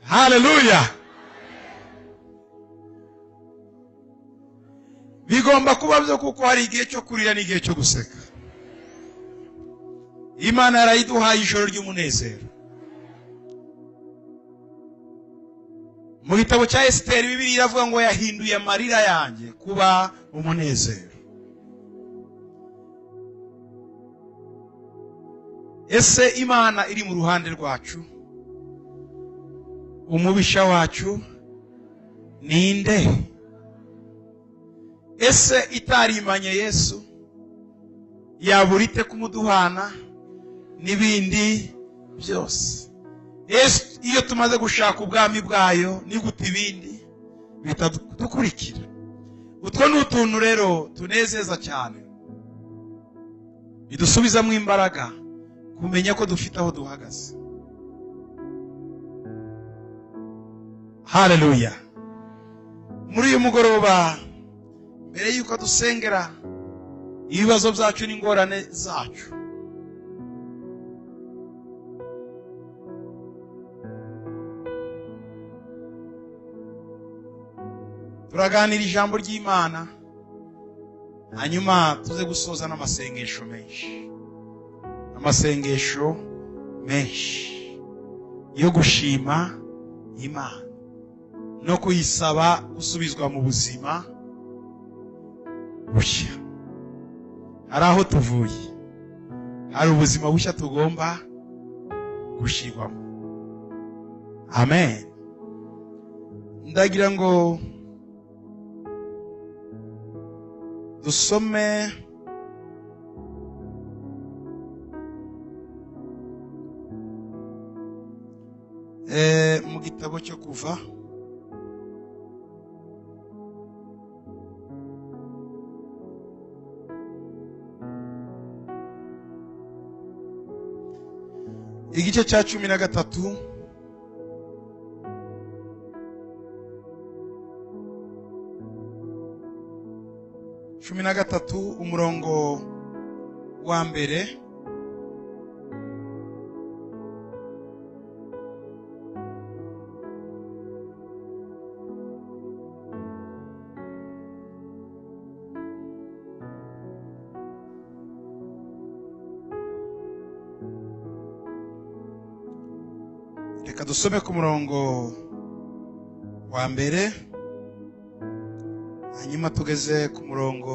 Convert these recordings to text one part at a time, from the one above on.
Haleluya. Bigomba kuba byo, kuko hari igihe cyo kurira n'igihe cyo guseka. Imana yarayiduhaye ijoro ry'umunezero. Mu gitabo cya Esiteri, Bibiliya iravuga ngo yahinduye amarira yanjye kuba umunezero. Ese Imana iri mu ruhande rwacu, umubisha wacu ninde? Ese itarimanye Yesu yabura ite kumuduhana n'ibindi byose? Yesu, iyo tumaze gushaka ubwami bwayo, ni gute ibindi bitadukurikira? Utwo ni utuntu rero tunezeza cyane, bidusubizamo imbaraga kumenya ko dufite aho duhagaze. Haleluya. Muri uyu mugoroba, mbere yuko dusengera ibibazo byacu n'ingorane zacu, turaganira ijambo ry'Imana, hanyuma tuze gusoza n'amasengesho menshi, amasengesho menshi yo gushima Imana no kuyisaba gusubizwa mu buzima bushya. Hari aho tuvuye, hari ubuzima bushya tugomba gushirwamo. Amen. Ndagira ngo dusome mu gitabo cyo Kuva, igice cya 13, umurongo wa mbere. Reka dusome ku murongo wa mbere, hanyuma tugeze ku murongo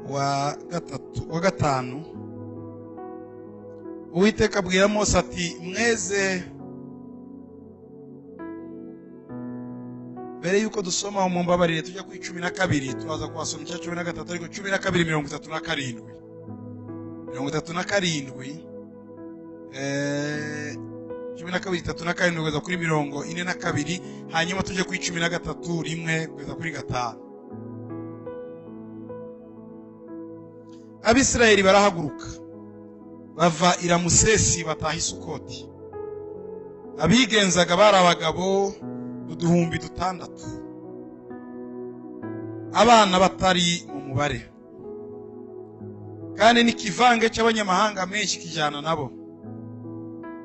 wa 3, wa 5. Uwiteka abwira Mose ati mweze. Mbere yuko dusoma, mumbabarire tujya ku 12, turaza kuhasoma icya 13, ariko 12 37. 37, 12 37 kugeza kuri 42, hanyuma tujye ku 13 1 kugeza kuri 5. Abisirayeli barahaguruka bava i Ramusesi bataha i Sukoti. Abigenzaga bari abagabo 6,000, abana batari mu mubare, kandi n'ikivange cy'abanyamahanga menshi kijyana nabo,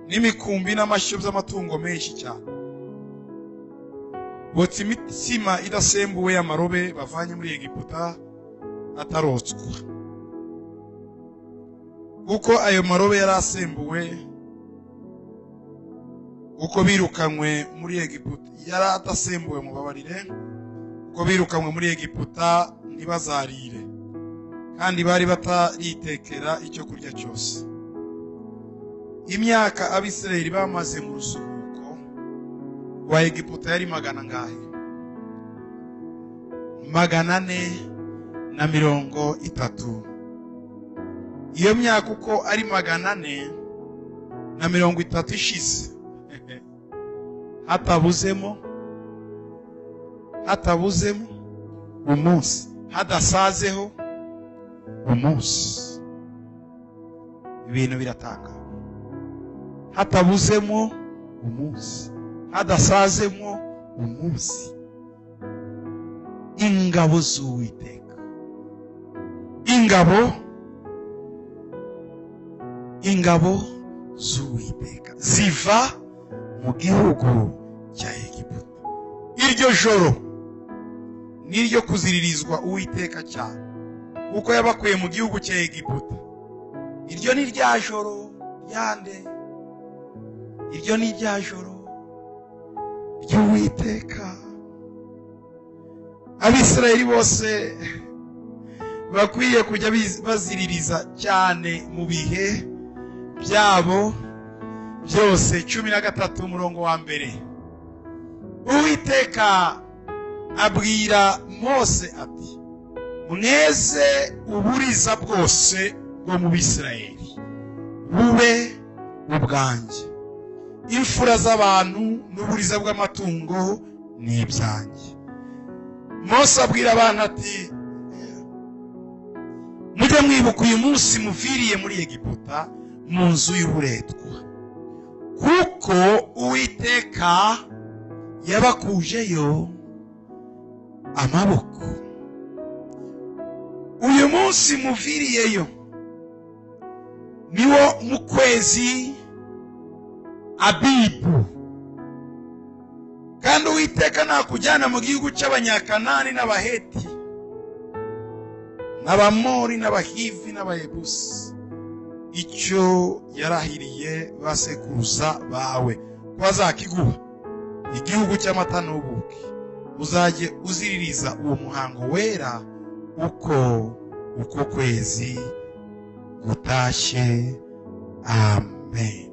n'imikumbi n'amashyo by'amatungo menshi cyane. Botsa imitsima idasembuwe y'amarobe bavanye muri Egiputa atarotswa, kuko ayo marobe yari asembuwe uko birukanywe muri Egiputa, yari adasembuwe, mubabarire, uko birukanywe muri Egiputa ntibazarire, kandi bari bataritekera icyo kurya cyose. Imyaka Abisirayeli bamaze mu rusuhuko rwa Egiputa yari magana angahe? 430. Iyo myaka uko ari 430 ishize, hatabuzemo umunsi, hadasazeho umunsi. Ibintu biratanga. Hatabuzemo umunsi, hadasazemo umunsi. Ingabo z'Uwiteka, ingabo Ingabo z'Uwiteka ziva mu gihugu cya Egiputa. Iryo joro niryo kuziririzwa Uwiteka cyane, kuko yabakuye mu gihugu cya Egiputa. Iryo ni rya joro ryande? Iryo ni rya joro ry'Uwiteka. Abisirayeli bose bakwiye kujya baziririza cyane mu bihe byabo byose. 13 umurongo wa mbere. Uwiteka abwira Mose ati: mweze uburiza bwose bwo mu Bisirayeli bube ubwanjye, imfura z'abantu n'uburiza bw'amatungo ni ibyanjye. Mose abwira abantu ati: mujye mwibuka uyu munsi muviriye muri Egiputa mu nzu y'uburetwa, kuko Uwiteka yabakujeyo amaboko. Uyu munsi muviriyeyo niwo mu kwezi Abibu, kandi Uwiteka nakujyana mu gihugu cy'Abanyakanani n'Abaheti n'Abamori n'Abahivi n'Abayebusi, icyo yarahiriye basekuruza bawe ko azakiguha, igihugu cy'amata n'ubuki. Uzajye uziririza uwo muhango wera uko kwezi gutashye. Amen.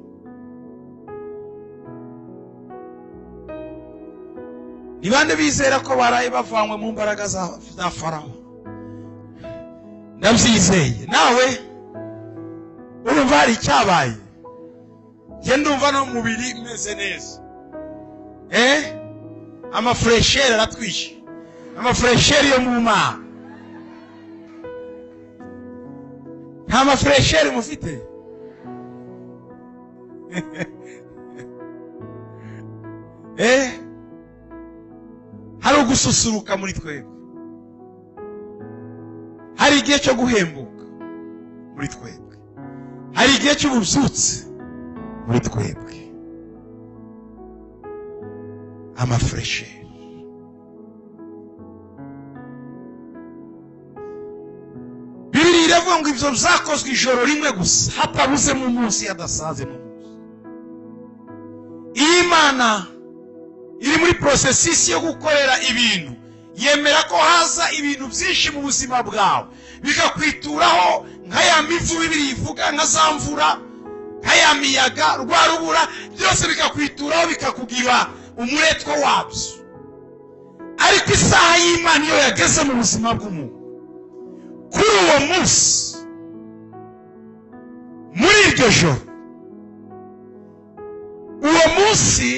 Ni bande bizera ko baraye bavanywe mu mbaraga za Farawo? Ndabyizeye. Nawe urumva hari icyabaye? Njye ndumva no mubiri meze neza. Amafuresheri aratwishe, amafuresheri yo mu Mana. Nta mafuresheri mufite? Hari ugususuruka muri twebwe, hari igihe cyo guhembuka muri twebwe, hari igihe cy'ububyutse muri twebwe. Amafuresheri. Bibiliya iravuga ngo ibyo byakozwe ijoro rimwe gusa, hatabuze mu munsi, hadasaze mu munsi. Iyi Imana iri muri processus yo gukorera ibintu, yemera ko haza ibintu byinshi mu buzima bwawe bikakwituraho nka ya mivu Bibiliya ivuga, nka za mvura, nka ya miyaga, rwa rubura, byose bikakwituraho bikakugira umuretwa wabyo. Ariko isaha y'Imana iyo yageze mu buzima bw'umuntu, kuri uwo munsi, muri iryo joro, uwo munsi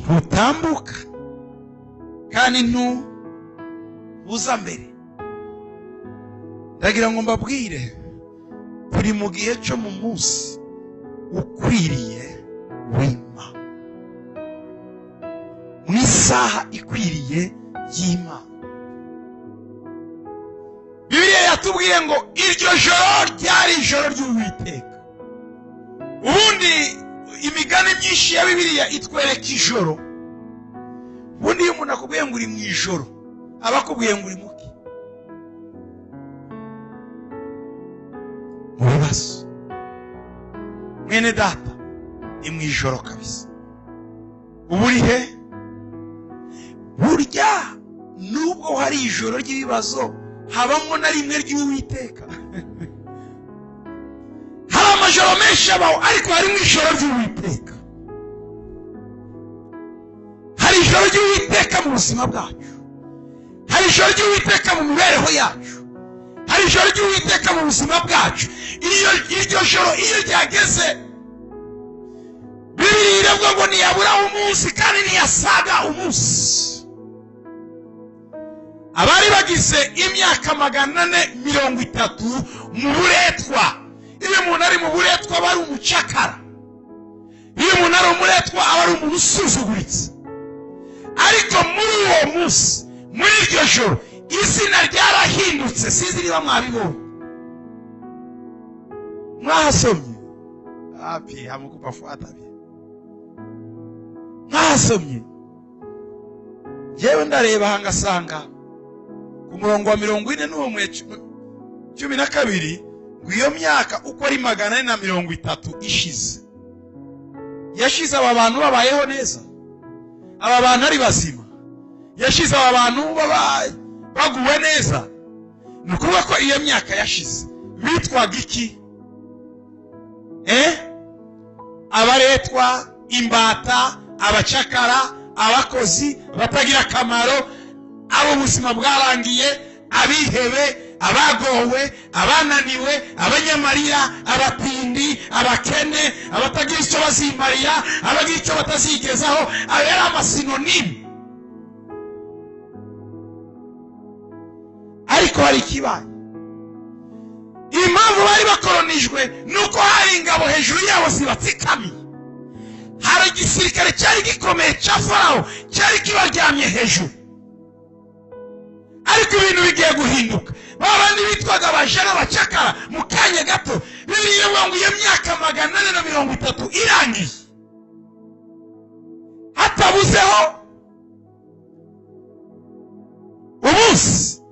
ntutambuka kandi ntubuza mbere. Ndagira ngo mbabwire, turi mu gihe cyo mu munsi ukwiriye w'Imana, mu isaha ikwiriye y'Imana. Bibiliya yatubwiye ngo iryo joro ryari ijoro ry'Uwiteka. Ubundi imigani myinshi ya Bibiliya itwereka ijoro. Ubundi iyo umuntu akubwiye ngo uri mu ijoro, aba akubwiye ngo uri muki? Mu bibazo. Mwene data, ni mu ijoro kabisa. Ubu uri he? Burya nubwo hari ijoro ry'ibibazo, habamo na rimwe ry'Uwiteka. Hari amajoro menshi abaho, ariko harimo ijoro ry'Uwiteka. Hari ijoro ry'Uwiteka mu buzima bwacu, hari ijoro ry'Uwiteka mu mibereho yacu, hari ijoro ry'Uwiteka mu buzima bwacu. Iryo joro iyo ryageze, Bibiliya iravuga ngo ntiyabura umunsi kandi ntiyasaga umunsi. Abari bagize imyaka 430 mu buretwa. Iyo umuntu ari mu buretwa aba ari umucakara, iyo umuntu ari umuretwa aba ari umuntu usuzuguritse. Ariko muri uwo munsi, muri iryo joro, izina ryarahindutse. Sinzi niba mwabibonye. Mwahasomye? Api hamukupafuata pia. Mwahasomye? Jewe ndareba hangasanga ku murongo wa 41 12 ngo iyo myaka uko ari 430 ishize. Yashize aba bantu babayeho neza, aba bantu ari bazima, yashize aba bantu baguwe neza. Ni ukuvuga ko iyo myaka yashize bitwaga iki? Abaretwa, imbata, abacakara, abakozi batagira akamaro, abo ubuzima bwarangiye, abihebe, abagowe, abananiwe, abanyamarira, abatindi, abakene, abatagira icyo bazimarira, abagira icyo batazigezaho. Ayo yari amasinonimu. Ariko hari ikibaye. Impamvu bari bakoronijwe nuko hari ingabo hejuru yabo zibatsikamiye. Hari igisirikare cyari gikomeye cya Farawo cyari kibaryamye hejuru. Ariko ibintu bigiye guhinduka. Babandi bitwaga abaja n'abacakara mu kanya gato, Bibiliya ivuga ngo iyo myaka 430 irangiye hatabuzeho umunsi,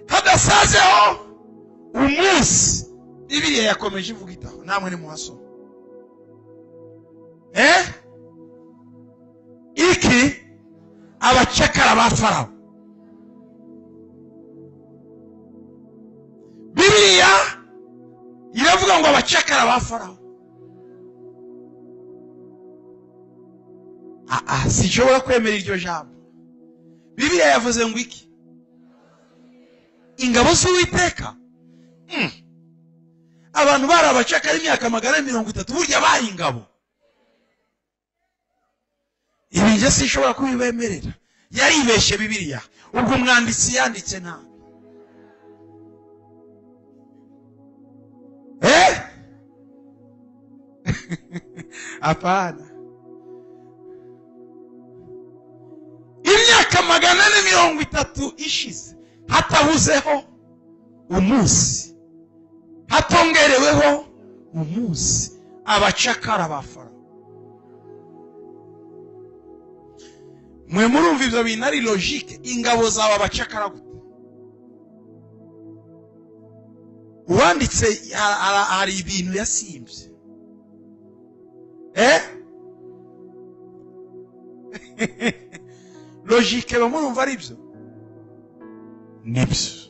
hadasazeho umunsi. Bibiliya yakomeje ivuga itaho, namwe ni muhasoma. Iki abacakara ba Farawo. Bibiliya iravuga ngo abacakara ba Farawo. Sinshobora kwemera iryo jambo. Bibiliya yavuze ngo iki? Ingabo z'Uwiteka. Abantu bari abacakara imyaka 430, burya bari ingabo. Ibi nje sinshobora kubibemerera. Yaribeshe Bibiliya. Ubwo umwanditsi yanditse nabi. Hapana. Imyaka 430 ishize hatabuzeho umunsi, hatongereweho umunsi, abacakara ba Farawo. Mwe murumva ibyo bintu ari logique? Ingabo zaba abacakara gute? Uwanditse hari ibintu yasimbye. Logique bamurumva ari byo? Nibyo.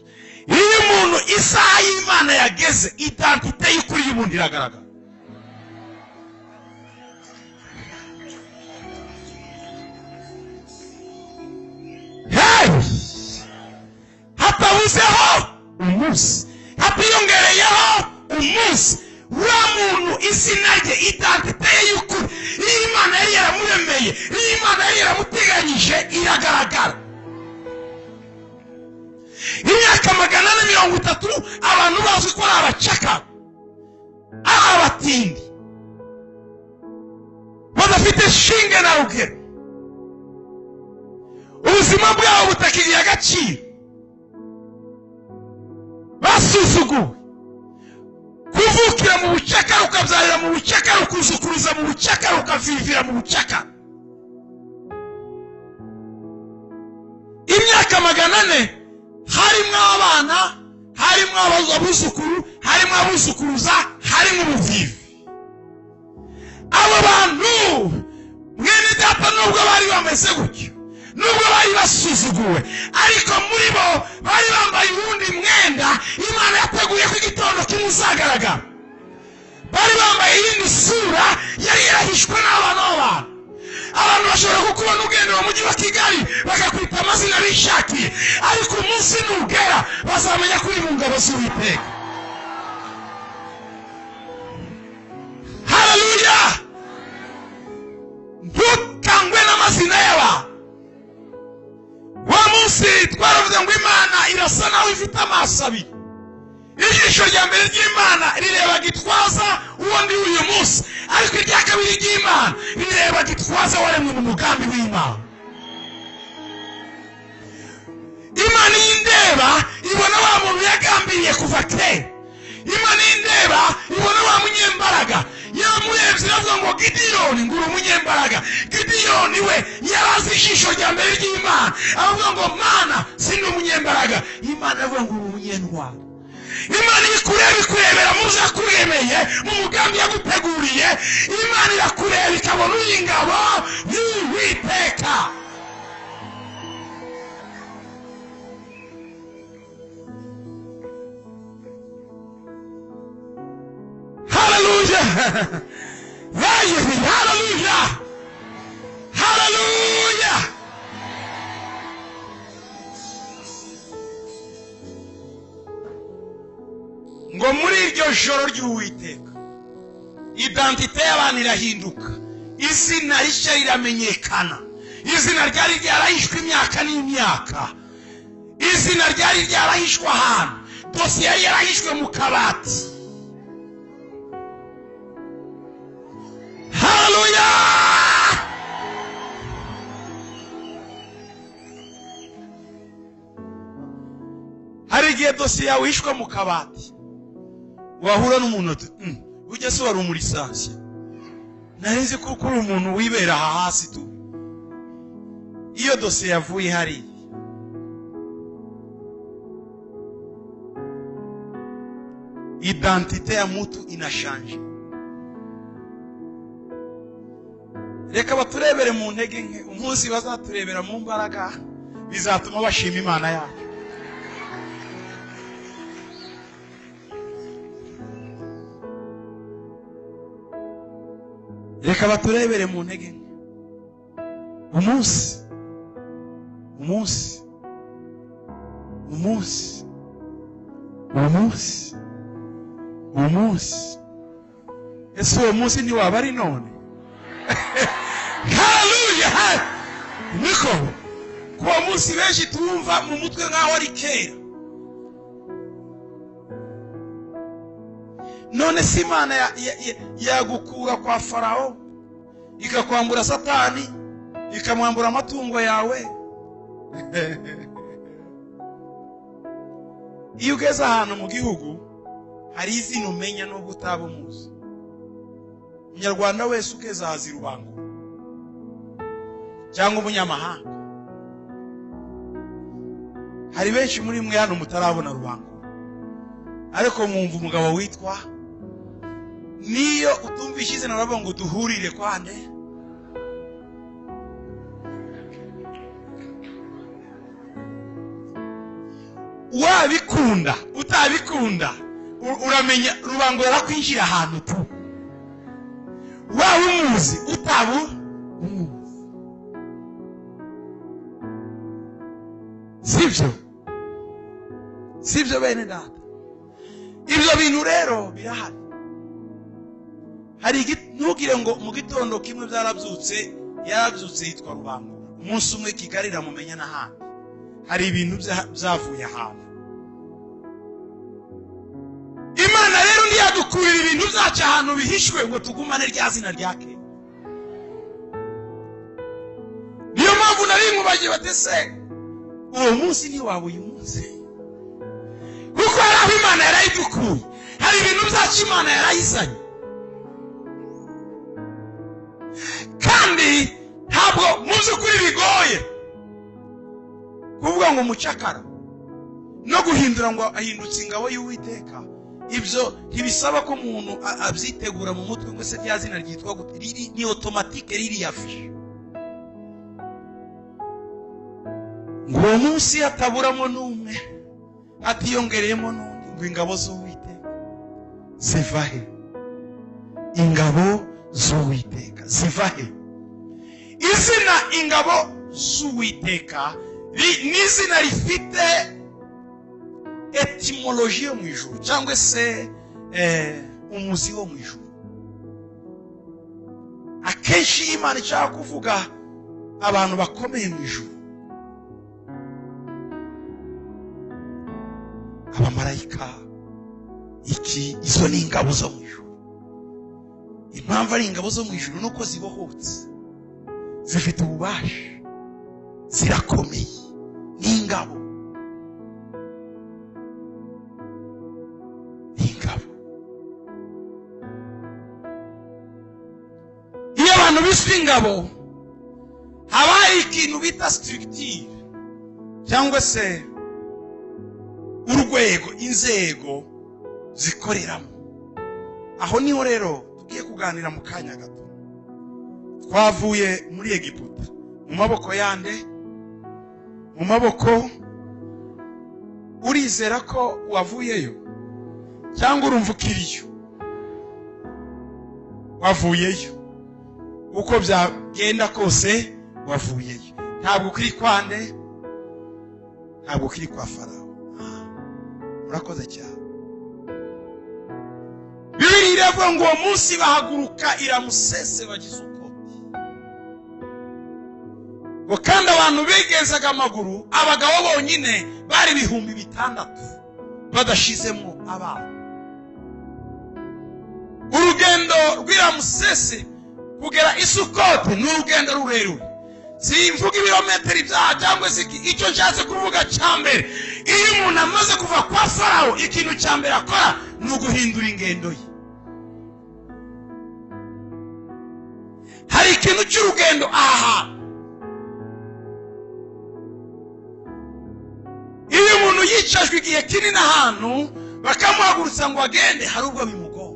Iyo umuntu isaha y'Imana yageze, identite y'ukuri y'umuntu iragaragara. Hey! Hatabuzeho umunsi, hatiyongereyeho umunsi. Wa muntu izina rye, identite ye y'ukuri, iyo Imana yari yaramuremeye, iyo Imana yari yaramuteganyije, iragaragara. Imyaka 430 abantu bazi ko ari abacakara, ari abatindi, badafite shinge na rugero, ubuzima bwabo butakiriye agaciro, basuzuguwe. Kuvukira mu bucakara, ukabyarira mu bucakara, ukuzukuruza mu bucakara, ukavivira mu bucakara. Imyaka 400 harimo abana, harimo abuzukuru, harimo abuzukuruza, harimo ubuvivi. Abo bantu mwene data, nubwo bari bameze gutyo, nubwo bari basuzuguwe, ariko muri bo bari bambaye uwundi mwenda Imana yateguye ko igitondo kimwe uzagaragara. Bari bambaye iyindi sura yari yarahishwe n'abana b'abantu. Abantu bashobora kukubona ugenda mu mujyi wa Kigali bakakwita amazina bishakiye, ariko umunsi nugera bazamenya ko uri mu ngabo z'Uwiteka. Haleluya! Ntukangwe n'amazina y'abantu. Wa munsi twaravuze ngo Imana irasa naho ifite amaso abiri. Ijisho rya mbere ry'Imana rireba Gitwaza uwo ndi uyu munsi, ariko irya kabiri ry'Imana rireba Gitwaza waremwe mu mugambi w'Imana. Imana y'indeba ibona wa muntu yagambiriye kuva kera. Imana y'indeba ibona wa ngo Gidiyoni ngo uri umunyembaraga. Gidiyoni we yarazi ijisho rya mbere ry'Imana, aravuga ngo Mana sindi umunyembaraga. Imana iravuga ngo uri umunyentwari. Imana ikureba ikurebera mu byo yakuremeye, mu mugambi yaguteguriye. Imana irakureba ikabona uri ingabo y'Uwiteka. Hallelujah! Hallelujah! Hallelujah! Ngo muri iryo joro ry'Uwiteka identite y'abantu irahinduka, izina rishya riramenyekana. Izina ryari ryarahishwe imyaka n'imyaka, izina ryari ryarahishwe ahantu, dosiye yari yarahishwe mu kabati. Haleluya! Hari igihe dosiye yawe ihishwe mu kabati, wahura n'umuntu ati ujya se wari umurisansi, nari nzi ko uri umuntu wibera aha hasi tu. Iyo dosiye yavuye hariya, identite ya mutu inashanje. Reka baturebere mu ntege nke, umunsi bazaturebera mu mbaraga bizatuma bashima Imana yacu. Reka baturebere mu ntege nke, umunsi umunsi umunsi umunsi umunsi. Ese uwo munsi ntiwaba ari none? Haleluya! Niko kuwo munsi benshi tumva mu mutwe nk'aho ari kera. None si Imana yagukura kwa Farao, ikakwambura Satani, ikamwambura amatungo yawe. Iyo ugeze ahantu mu gihugu hari izina umenya nubwo utaba umuzi. Umunyarwanda wese ugeze ahazi Rubango cyangwa umunyamahanga. Hari benshi muri mwe hano mutarabona Rubango, ariko mwumva umugabo witwa, niyo utumvishe izina uravuga ngo duhurire kwande. Wabikunda utabikunda uramenya Rubango yarakwinjira ahantu tu, waba umuzi utabu umuzi. Sibyo? Sibyo bene data? Ibyo bintu rero birahari. Hari ntugire ngo mu gitondo kimwe byarabyutse, yarabyutse yitwa Rubango, umunsi umwe Kigali iramumenya n'ahandi. Hari ibintu byavuye ahantu. Imana rero ntiyadukurira ibintu byacu ahantu bihishwe ngo tugumane rya zina rya kera. Niyo mpamvu nari nkubagiye bati se uwo munsi ntiwaba uyu munsi, kuko hari aho Imana yarayidukuye, hari ibintu byacu Imana yarayizanye. Kandi ntabwo mu by'ukuri bigoye kuvuga ngo umucakara no guhindura ngo ahindutse ingabo y'Uwiteka. Ibyo ntibisaba ko umuntu abyitegura mu mutwe ngo se rya zina ryitwa gute, ni automatique riri afishe. Ngo uwo munsi ataburamo n'umwe, atiyongereyemo n'undi, ngo ingabo z'Uwiteka ziva he? Ingabo z'Uwiteka ziva he? Izina ingabo z'Uwiteka ni izina rifite etimoloji yo mu ijuru, cyangwa se umuzi wo mu ijuru. Akenshi Imana ishaka kuvuga abantu bakomeye mu ijuru, abamarayika, iki izo ni ingabo zo mu ijuru. Impamvu ari ingabo zo mu ijuru nuko zibohotse, zifite ububasha, zirakomeye, ni ingabo. Ni ingabo. wiswe ingabo haba hari ikintu bita structure cyangwa se urwego, inzego zikoreramo. Aho niho rero tugiye kuganira mu kanya gato. Twavuye muri Egiputa mu maboko yande, mu maboko. Urizera ko wavuyeyo cyangwa urumva ukiriyo? Wavuyeyo, uko byagenda kose wavuyeyo. Ntabwo ukiri kwande, ntabwo ukiri kwa Farawo. Murakoze cyane. Bibiliya iravuga ngo uwo munsi bahaguruka i Ramusese bajya i Sukoti. Ngo kandi abantu bigenzaga amaguru, abagabo bonyine bari 6000 badashizemo abana. Urugendo rw'i Ramusese kugera i Sukote ni urugendo rurerure. Simvuga ibirometero ibyaha cyangwa se icyo nshatse kuvuga cya mbere, iyo umuntu amaze kuva kwa Farawo, ikintu cya mbere akora ni uguhindura ingendo ye. Hari ikintu cy'urugendo aha. Iyo umuntu yicajwe igihe kinini ahantu bakamuhagurutsa ngo agende, hari ubwo bimugora.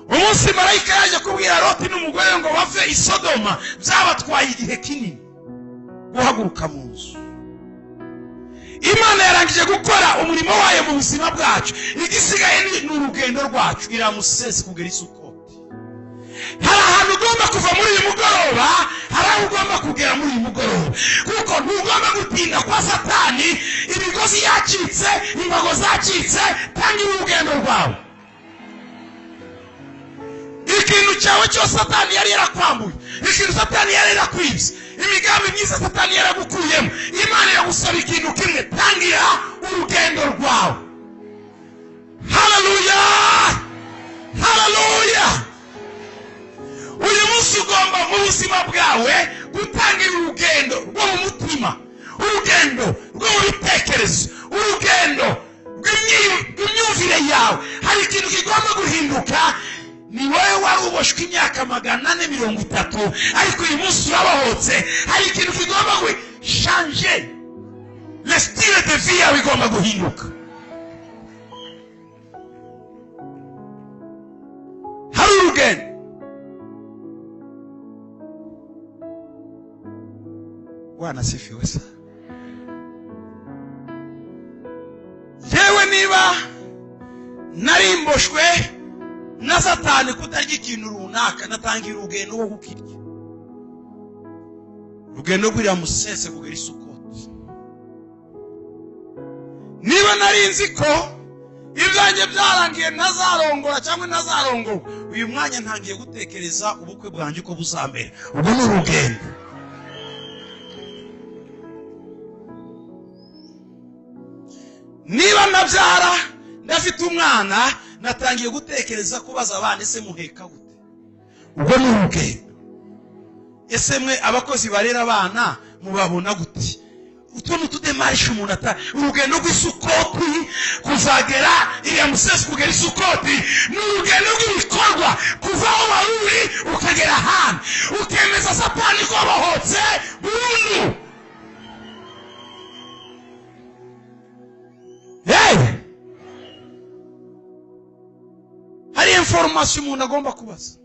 Umunsi marayika yaje kubwira Loti n'umugore ngo bave i Sodoma, byabatwaye igihe kinini guhaguruka mu nzu. Imana yarangije gukora umurimo wayo mu buzima bwacu, igisigaye ni urugendo rwacu. I Ramusese kugera i Sukoti. Hari ahantu ugomba kuva muri uyu mugoroba, hari aho ugomba kugera muri uyu mugoroba, kuko ntugomba gutinda kwa Satani. Imigozi yacitse, imbago zacitse, tangira urugendo rwawe. Ikintu cyawe cyose Satani yari yarakwambuye, ikintu Satani yari yarakwibye, imigambi myiza Satani yaragukuyemo, Imana iragusaba ikintu kimwe: tangira urugendo rwawe. Haleluya, haleluya. Uyu munsi ugomba mu buzima bwawe gutangira urugendo rwo mu mutima, urugendo rwo mu bitekerezo, urugendo rw'imyumvire yawe. Hari ikintu kigomba guhinduka. Ni wowe wari uboshwe imyaka 430, ariko uyu munsi urabohotse. Hari ikintu kigomba gushanje, le style de vie yawe igomba guhinduka. Hari urugendo. Bwana asifiwe sana. Yewe niba narimboshwe na Satani kutarya ikintu runaka, natangira urugendo rwo kukirya. Urugendo rw'i Ramusese kugera i Sukoti. Niba nari nzi ko ibyanjye byarangiye ntazarongora cyangwa ntazarongorwa, uyu mwanya ntangiye gutekereza ubukwe bwanjye uko buzamera. Ubwo ni urugendo. Niba nabyara ndafite umwana, natangiye gutekereza kubaza abana, ese muheka gute? Ubwo ni urugendo. Ese mwe abakozi barera abana mubabona gute? Utuntu tudemarisha umuntu ata. Urugendo rw'Isukoti kuzagera i Ramusese kugera i Sukoti ni urugendo rw'ibikorwa, kuva aho wari uri ukagera ahandi, ukemeza Satani ko wabohotse burundu. Hey! Hari information umuntu agomba kubaza.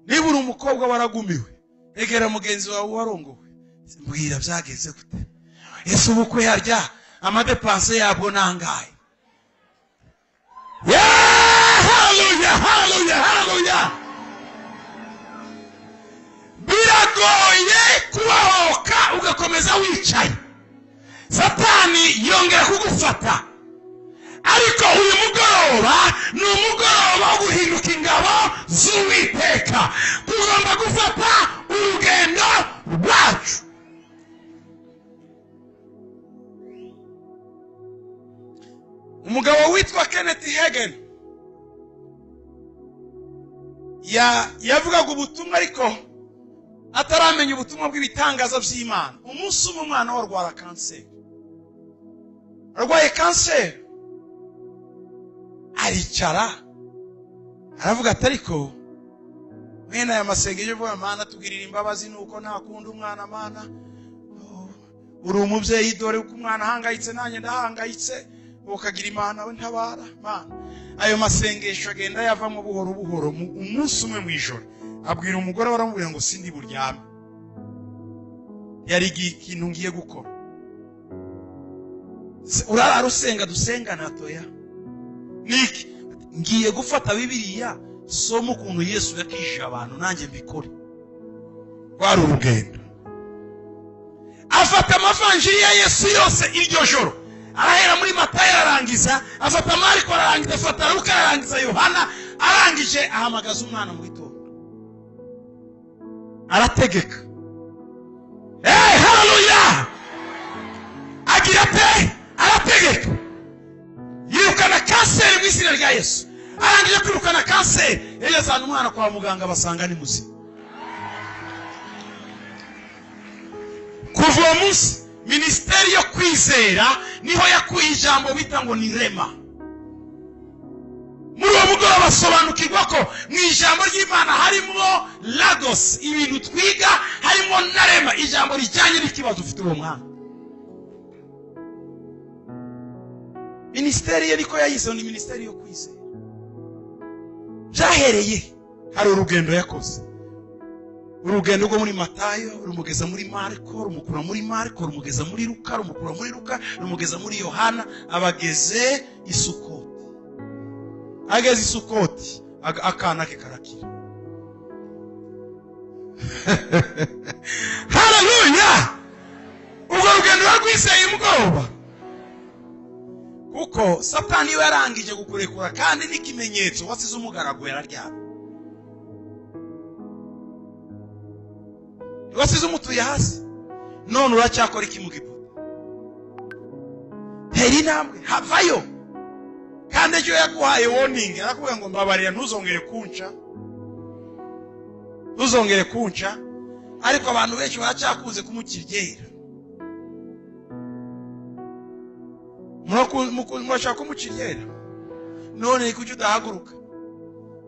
Niba uri umukobwa waragumiwe, egera mugenzi wawe warongowe, mbwira byageze gute? Ese ubukwe yarya amadepanse yabwo nangahe? Yeah! Hallelujah, hallelujah, hallelujah. Biragoye kubahoka ugakomeza wicaye, Satani yongera kugufata. Ariko uyu mugoroba ni umugoroba wo guhinduka ingabo z'Uwiteka. Tugomba gufata urugendo rwacu. Umugabo witwa Kenneth Hagin yavugaga ubutumwa, ariko ataramenya ubutumwa bw'ibitangaza by'Imana. Umunsi umwe umwana we arwara kanseri, arwaye kanseri, aricara aravuga ati ariko Mwene aya masengesho uvuga Mana tugirira imbabazi nuko nta kundi umwana Mana uri umubyeyi dore uko umwana ahangayitse nanjye ndahangayitse ukagira Imana we ntabara Mana. Ayo masengesho agenda yavamo buhoro buhoro. Umunsi umwe mu ijoro abwira umugore waramubwira ngo sindi buryame, yari ikintu ngiye gukora. Urara usenga dusenga natoya niki ngiye gufata Bibiliya soma ukuntu Yesu yakijije abantu nanjye mbikore. Rwari urugendo. Afata amavanjiri ya Yesu yose iryo joro, arahera muri Matayo ararangiza, afata Mariko ararangiza, afata Luka ararangiza, Yohana arangije, ahamagaza umwana mu gitondo arategeka. Hey, haleluya! Agira ate? Arategeka, yirukana kanseri mu izina rya Yesu. Arangije kwirukana kanseri, yajyana umwana kwa muganga basanga ni muzima. Kuva uwo munsi minisiteri yo kwizera niho yakuye ijambo bita ngo ni rema. Muri uwo mugoroba basobanukirwa ko mu ijambo ry'Imana harimo lagos, ibintu twiga, harimo na rema, ijambo rijyanye n'ikibazo ufite uwo mwana. Minisiteri ye niko yayise, ni minisiteri yo kwizera. Byahereye hari urugendo yakoze, urugendo rwo muri Matayo rumugeza muri Mariko, rumukura muri Mariko rumugeza muri Luka, rumukura muri Luka rumugeza muri Yohana, abageze Isukoti. Ageze Isukoti akana ke karakira. Haleluya! Ubwo rugendo rwizeye umugoroba, kuko Satani iyo yarangije gukurekura kandi n'ikimenyetso wasize umugaragu yararyamye, wasize umutuye hasi, none uracyakora iki mu Giputa? Tera intambwe, havayo. Kandi ejo yaguhaye warning, arakubwira ngo mbabarira ntuzongere kunca, ntuzongere kunca. Ariko abantu benshi baracyakunze kumukiryera. Murashaka kumukiryera, none kuki udahaguruka?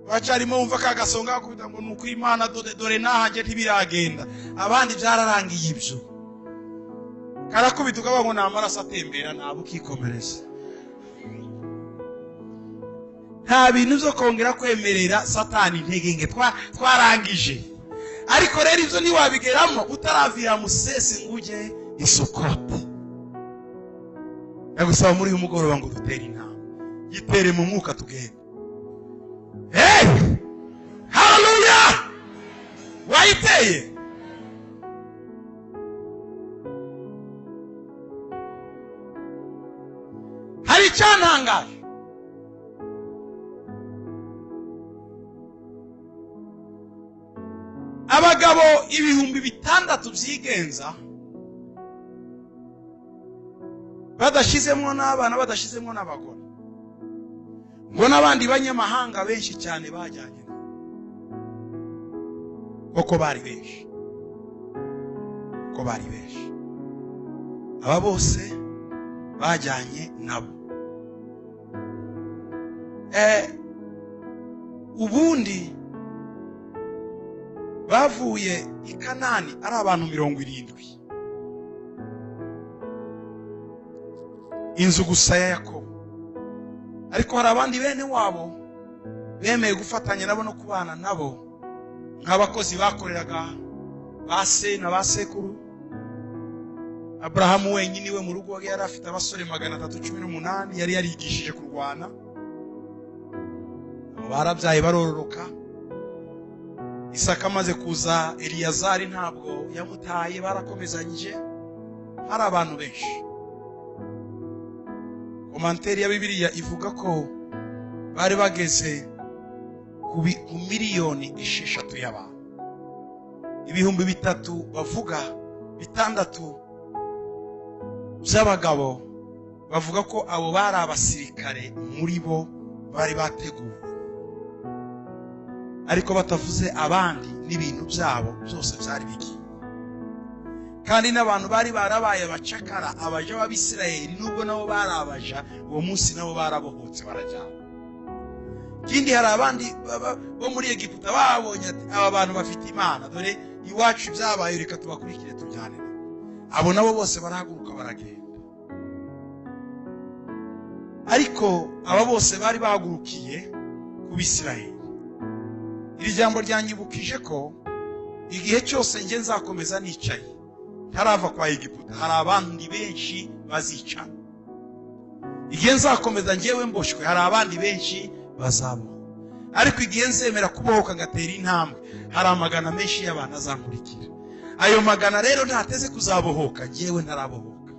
Bacarimo wumva ka gasonga akubita ngo nuko Imana dore nahanjye ntibiragenda, abandi byararangiye ibyo. Karakubita ukavuga ngo ni amaraso atembera, ntabwo ukikomereza. Nta bintu byo kongera kwemerera Satani intege nke, twarangije. Ariko rero ibyo ntiwabigeramo utaravira musesi ngo ujye Isukoti. Ndagusaba muri uyu mugoroba ngo dutere intambwe, yitere mu mwuka tugende. Hey! Haleluya! Wayiteye? Hari icyantangaje. Abagabo 6000 byigenza badashizemo n'abana, badashizemo n'abagore, ngo n'abandi banyamahanga benshi cyane bajyanye, koko bari benshi, ko bari benshi. Aba bose bajyanye nabo. Ubundi bavuye i Kanani ari abantu 70, inzu gusa ya Yakobo. Ariko hari abandi bene wabo bemeye gufatanya nabo no kubana nabo nk'abakozi bakoreraga ba se na ba sekuru. Abrahamu wenyine we mu rugo yari afite abasore 318 yari yarigishije kurwana. Barabyaye barororoka. Isaka amaze kuza, Eliyazari ntabwo yamutaye, barakomezanyije. Hari abantu benshi. Komanteri ya Bibiliya ivuga ko bari bageze ku 6 miliyoni y'abantu. 3,000 bavuga, 6 by'abagabo bavuga ko abo bari abasirikare muri bo bari bateguwe, ariko batavuze abandi n'ibintu byabo byose byari bigiye. Kandi n'abantu bari barabaye abacakara, abaja b'Abisirayeli, nubwo nabo bari abaja, uwo munsi nabo barabohotse barajyana. Ikindi hari abandi bo muri Egiputa babonye ati aba bantu bafite Imana, dore iwacu byabaye, reka tubakurikire tujyane. Abo nabo bose barahaguruka baragenda. Ariko aba bose bari bahagurukiye ku Bisirayeli. Iri jambo ryanyibukije ko igihe cyose nge nzakomeza nicaye ntarava kwa Egiputa, hari abandi benshi bazica. Igihe nzakomeza ngewe mboshywe, hari abandi benshi bazabaho. Ariko igihe nzemera kubohoka ngatera intambwe, hari amagana menshi y'abantu azankurikira. Ayo magana rero ntateze kuzabohoka ngewe ntarabohoka.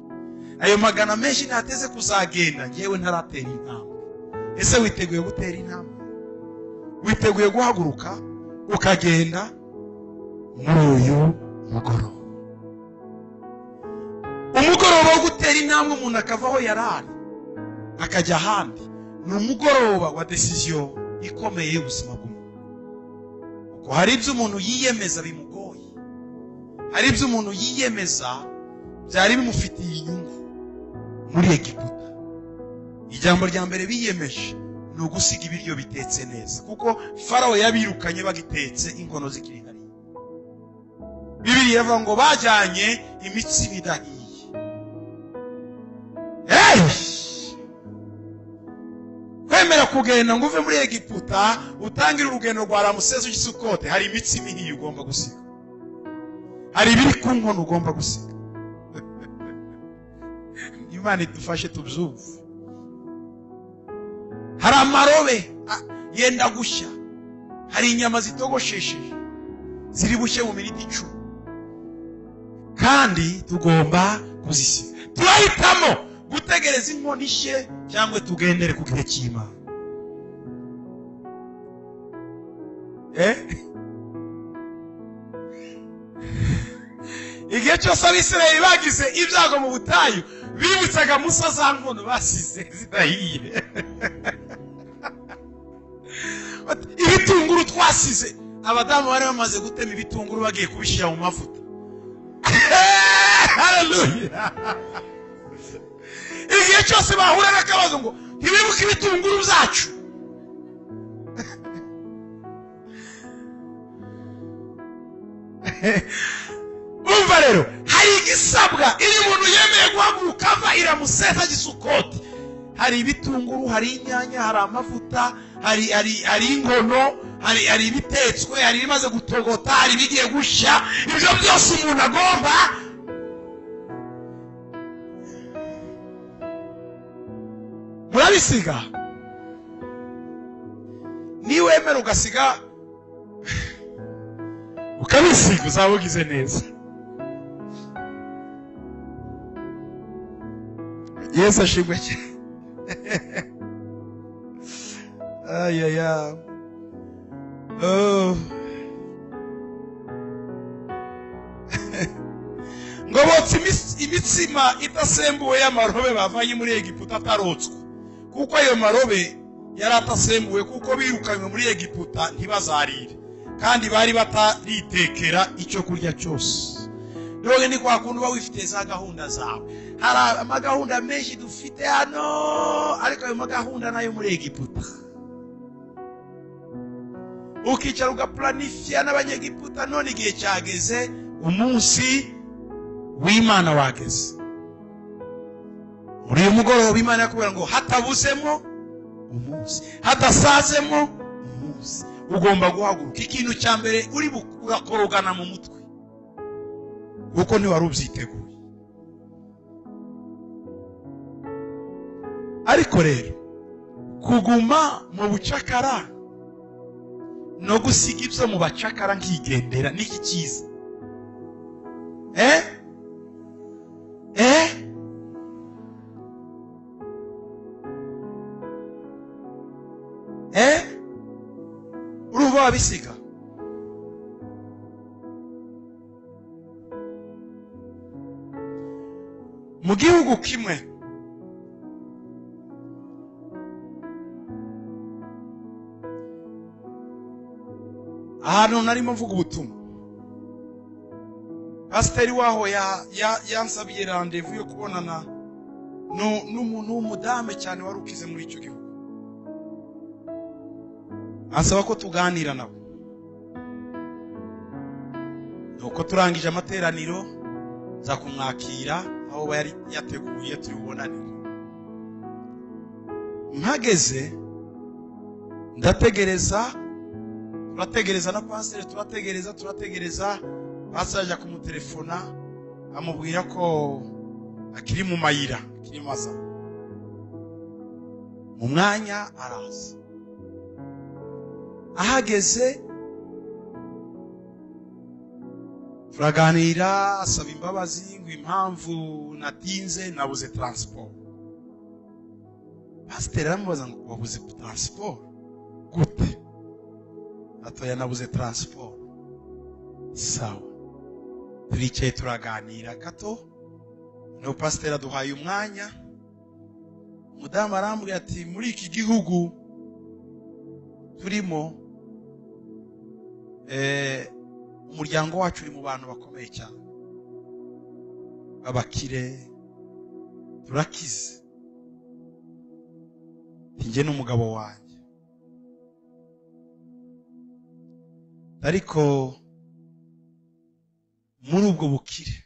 Ayo magana menshi ntateze kuzagenda ngewe ntaratera intambwe. Ese witeguye gutera intambwe? Witeguye guhaguruka ukagenda muri uyu mugoroba? Umugoroba wo gutera intambwe umuntu akava aho yari ari akajya ahandi, ni umugoroba wa decision ikomeye y'ubuzima bw'umuntu. Kuko hari ibyo umuntu yiyemeza bimugoye, hari ibyo umuntu yiyemeza byari bimufitiye inyungu muri Egiputa. Ijambo rya mbere biyemeje ni ugusiga ibiryo bitetse neza, kuko Farawo yabirukanye bagitetse inkono zikiri hariya. Bibiliya ivuga ngo bajyanye imitsima idahiye. Kwemera kugenda ngo uve muri Egiputa utangire urugendo rwa Ramusesi ujye Sukote, hari imitsima ihiye ugomba gusiga, hari ibiri ku nkono ugomba gusiga. Imana idufashe tubyumve. Hari amarobe yenda gushya, hari inyama zitogoshesheje ziri bushye mu minota 10, kandi tugomba kuzisiga. Turahitamo gutegereza inkono ishye cyangwa tugendere ku gihe cy'Imana. Igihe cyose Abisirayeli bagize ibyago mu butayu, bibutsaga Musa za nkono basize zidahiye. Ibitunguru twasize, abadamu bari bamaze gutema ibitunguru bagiye kubishyira mu mavuta. Haleluya! Igihe cyose bahura n'akabazo ngo ntibibuke ibitunguru byacu. Umva rero, hari igisabwa iyo umuntu yemeye guhaguruka ava iramuseta gisukoti. Hari ibitunguru, hari inyanya, hari amavuta, hari inkono, hari ibitetswe, hari ibimaze gutogota, hari ibigiye gushya. Ibyo byose umuntu agomba. Murabisiga. Niwemera ugasiga ukabisiga, uzaba ugize neza. Yesu ashimwe cyane. Ayaya. Oh. Ngo botsa imitsima idasembuwe y'amarobe bavanye muri Egiputa atarotswe, kuko ayo marobe yari atasembuwe, kuko birukanywe muri Egiputa ntibazarire, kandi bari bataritekera icyo kurya cyose. Rero ni kwa kundi uba wifite za gahunda zawe. Hari amagahunda menshi dufite hano, ariko ayo magahunda nayo muri Egiputa. Ukicara ugaplanifia n'abanyegiputa, none igihe cyageze, umunsi w'Imana wageze. Muri uyu mugoroba Imana yakubwira ngo hatabuzemo umunsi, hadasazemo umunsi, ugomba guhaguruka. Ikintu cya mbere uri urakorogana mu mutwe, kuko ntiwari ubyiteguye. Ariko rero kuguma mu bucakara no gusiga ibyo mu bacakara nkigendera niki cyiza? Urumva wabisiga? Mu gihugu kimwe ahantu narimo mvuga ubutumwa, pasiteri waho yansabiye rendez-vous yo kubonana n'umuntu w'umudame cyane wari ukize muri icyo gihugu. Ansaba ko tuganira nawe. Nuko turangije amateraniro nza kumwakira aho yari yateguye tubonanire. Mpageze ndategereza, turategereza na pastor, turategereza. Pastor aja kumutelefona amubwira ko akiri mu mayira, akiri maza. Mu mwanya araza. Ahageze turaganira, asaba imbabazi ngo impamvu natinze nabuze transport. Pastor aramubaza ngo wabuze transport gute? Atoya nabuze transport. Sawa, turicaye turaganira gato. No pastor aduhaye umwanya. Umudamu arambwira ati muri iki gihugu turimo umuryango wacu uri mu bantu bakomeye cyane, abakire, turakize, njye n'umugabo wanjye. Ariko muri ubwo bukire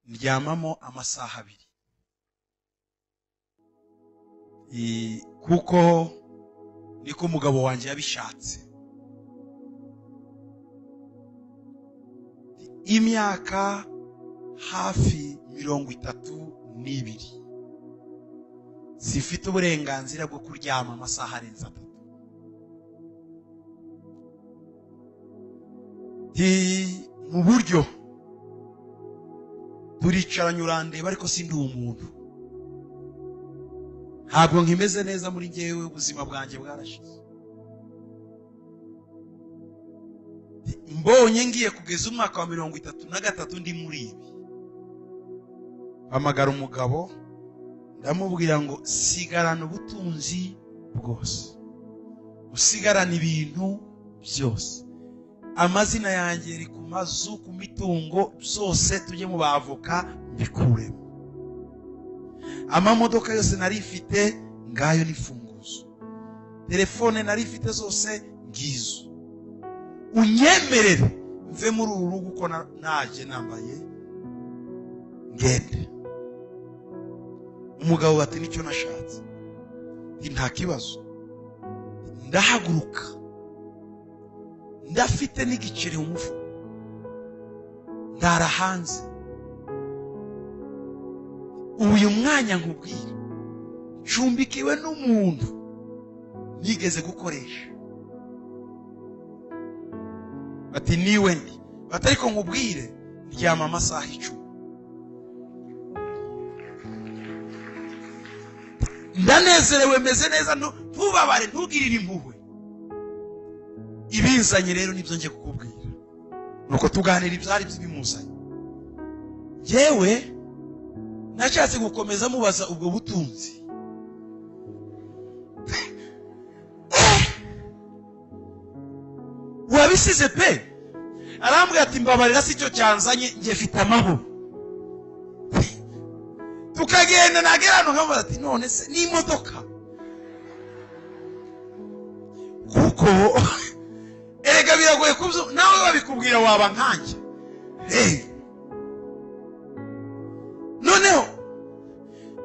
ndyamamo amasaha 2, kuko niko umugabo wanjye yabishatse. Imyaka hafi 32 sifite uburenganzira bwo kuryama amasaha arenze 3. Mu buryo turicaranye urandeba, ariko sindi umuntu, ntabwo nkimeze neza muri njyewe, ubuzima bwanjye bwarashize. Mbonye ngiye kugeza umwaka wa 33 ndi muri ibi. Hamagara umugabo ndamubwira ngo sigarana ubutunzi bwose, usigarana ibintu byose, amazina yanjye iri ku mazu, ku mitungo byose, tujye mu bavoka mbikuremo. Amamodoka yose nari mfite ngayo n'ifunguzo, telefone nari mfite zose ngizo. Unyemerere mve muri uru rugo uko naje nambaye ngende. Umugabo bati nicyo nashatse, nta kibazo. Ndahaguruka ndafite n'igiceri mu mufuka, ndara hanze. Uyu mwanya nkubwira ncumbikiwe n'umuntu nigeze gukoresha. Bati niwe ndi, bati ariko nkubwire ndyama amasaha 10. Ndanezerewe, meze neza, ntubabare, ntugirire impuhwe. Ibinzanye rero nibyo ngiye kukubwira. Nuko tuganira ibyari bimuzanye. Yewe nashatse gukomeza mubaza ubwo butunzi. Wabisize pe? Arambwira ati mbabarira si cyo cyanzanye, ngiye mfite amahoro. Tukagenda nagera hano nkamubaza ati none se n'imodoka? Kuko erega biragoye kubyo nawe babikubwira waba nkanjye. Noneho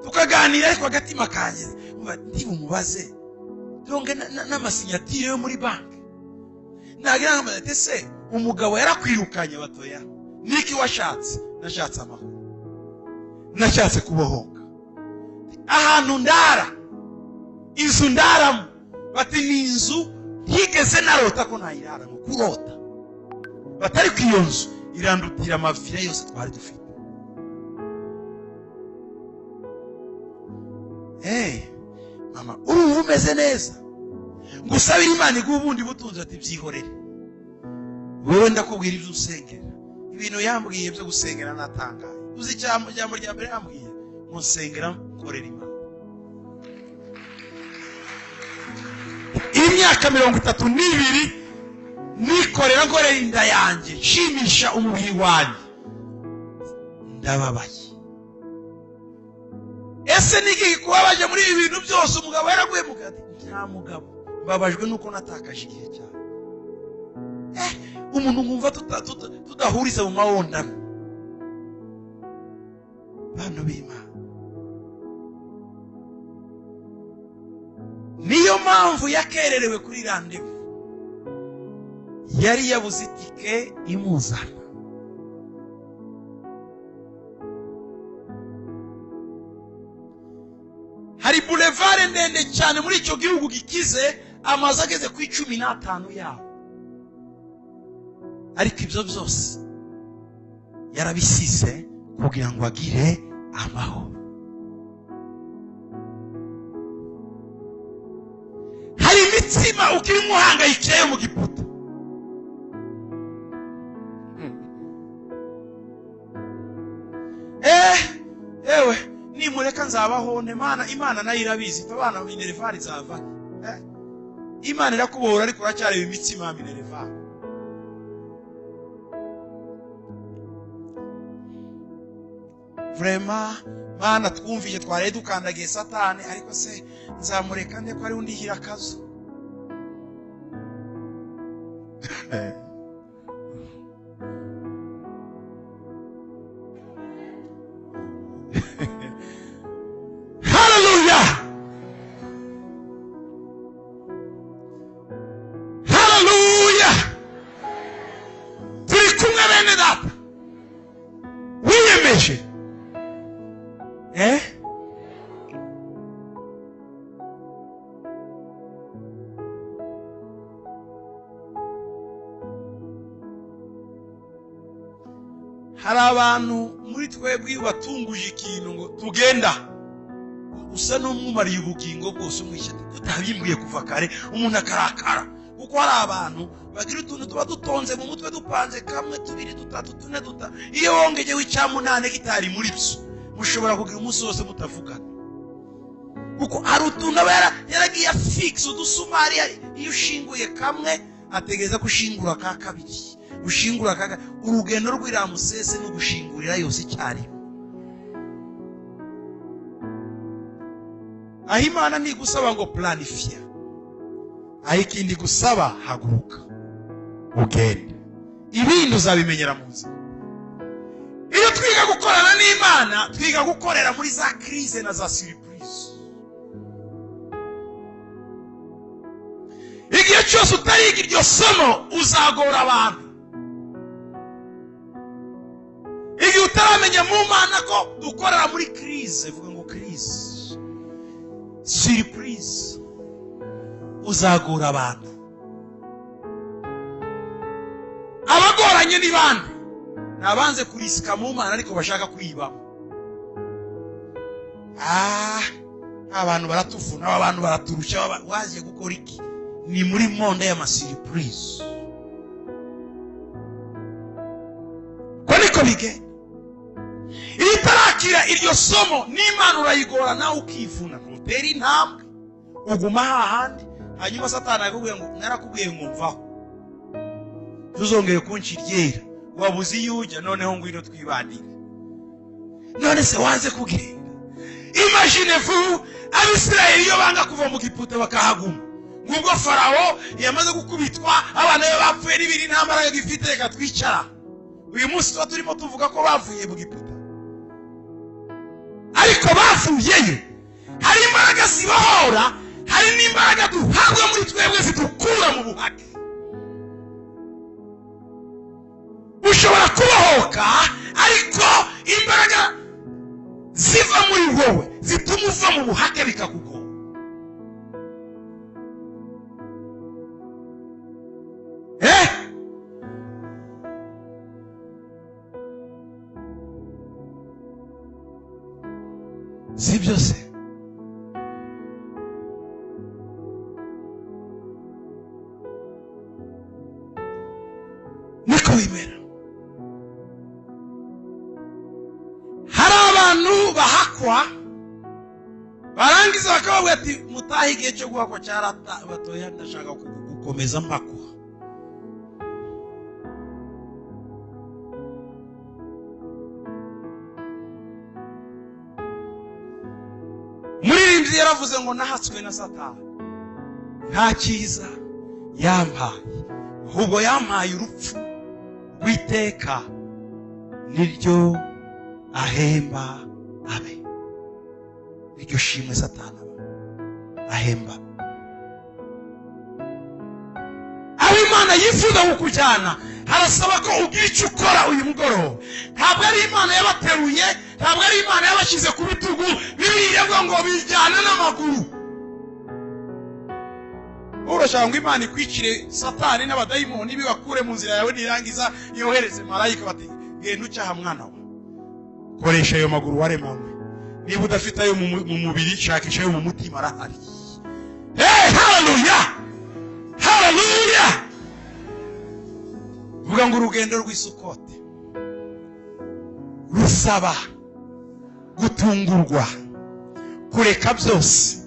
tukaganira ariko agatima kanjye ndibumubaze donge n'amasinyatire yo muri banki. Nagira nkamubaza ati se umugabo yarakwirukanye batoya, niki washatse? Nashatse amahoro, nashatse kubohoka. Ahantu ndara, inzu ndaramo, bati ni inzu ntigeze narota ko nayiraramo, kurota. Batari ku iyo nzu irandutira amavira yose twari dufite. Mama urumva umeze neza, ngusabira Imana iguhe ubundi butunzi. Ati byihorere, wewe ndakubwira ibyo usengera. Ibintu yambwiye byo gusengera natangaye. Uzi ijambo rya mbere yambwiye ngo nsengera nkorera Imana. Imyaka 32 nikorera nkorera inda yanjye, nshimisha umubiri wanjye, ndababaye. Ese niki kubabaje muri ibi bintu byose? Umugabo yaraguye mu gati, Nta mugabo, mbabajwe nuko natakaje igihe cyane. Umuntu nkumva tudahuriza mu mawondano. Bana b'Imana, niyo mpamvu yakererewe kuri rendez-vous, yari yabuze itike imuzana. Hari boulevard ndende cyane muri icyo gihugu gikize, amazu ageze ku 15 yaho, ariko ibyo byose yarabisize kugira ngo agire amahoro. Hari imitsima ukiri muhangayikiye mu Giputa. Ewe nimureka nzabaho nte Mana, Imana nayo irabizi, abana minervari zava. Imana irakubohora ariko uracyareba imitsima ya minervari. Vraiment Mana twumvije twari dukandagiye Satani, ariko se nzamureka nde ko ari undi hirakazo? Hallelujah! Hallelujah! Turi kumwe bene data, wiyemeje. Hari abantu muri twebwe batunguje ikintu ngo tugenda, usa n'umwumariye ubugingo bwose umwishyati kutabimbwiye kuva kare, umuntu akarakara. Kuko hari abantu bagira utuntu tuba dutonze mu mutwe, dupanze kamwe, tubiri, dutatu, tune, dutanu, iyo wongeyeho icyamunane kitari muri byo mushobora kugira umunsi wose mutavugana. Kuko hari utuntu aba yaragiye afixa udusumari, iyo ushinguye kamwe ategereza ko ushingura ka kabiri, ushingura ka, urugendo rw'Iramusese no gushingurira yose icyarimwe. Aho Imana ntigusaba ngo planifia, aho ikindi gusaba haguruka ugende, ibindi uzabimenyera mu nzira. Iyo twiga gukorana n'Imana, twiga gukorera muri za crise na za surprise. Igihe cyose utariga iryo somo uzagora abantu. Igihe utaramenya mu Mana ko dukorera muri crise, vuga ngo crise, surprise, uzagora abantu. Abagoranye ni bande? Nabanze kurisika mu Mana ariko bashaka kwibamo. Abantu baratuvuna, abantu baraturusha, waje gukora iki? Ni muri monde ya surprise. Ko niko bige. Iyo utarakira iryo somo n'Imana urayigora nawe ukivuna, ntutera intambwe, uguma hahandi. Hanyuma Satani akakubwira ngo narakubwiye ngo mvaho, tuzongeye kunca iryera, wabuze iyo ujya, noneho ngwino twibanire. None se wanze kugenda? Imagine vous Abisirayeli iyo banga kuva mu Giputa bakahaguma, ngubwo Farao yamaze gukubitwa, abana be bapfuye n'ibiri, nta mbaraga gifite, reka twicara. Uyu munsi tuba turimo tuvuga ko bavuye mu Giputa, ariko bavuyeyo. Hari imbaraga zibohora, hari n'imbaraga duhabwa muri twebwe zidukura mu buhake. Ushobora kubohoka, ariko imbaraga ziva muri wowe zituma uva mu buhake bikakugora. Si byo se? Niko bimera. Hari abantu bahakwa, barangiza bakababwira ati mutahe igihe cyo guhakwa cyarata, batoya ndashaka gukomeza mpakwa. Umuririmbyi yaravuze ngo nahatswe na Satani, Nta cyiza yampaye, ahubwo yampaye urupfu rw'iteka, niryo ahemba abe. Iryo shimwe Satani ahemba. Aho Imana yifuza kukujyana harasaba ko ugira icyo ukora uyu mugoroba. Ntabwo ari Imana yabateruye, ntabwo ari Imana yabashyize ku bitugu. Bibiliya ivuga ngo bijyana n'amaguru. Urashaka ngo Imana ikwicire Satani n'abadayimoni bibakure mu nzira yawe, nirangiza yohereze marayika bati genda ucyaha mwana we. Koresha ayo maguru waremanywe. Niba udafite ayo mu mubiri, shakisha ayo mu mutima, arahari. Hey, haleluya, haleluya. Vuga ngo urugendo rw'Isukote rusaba gutungurwa, kureka byose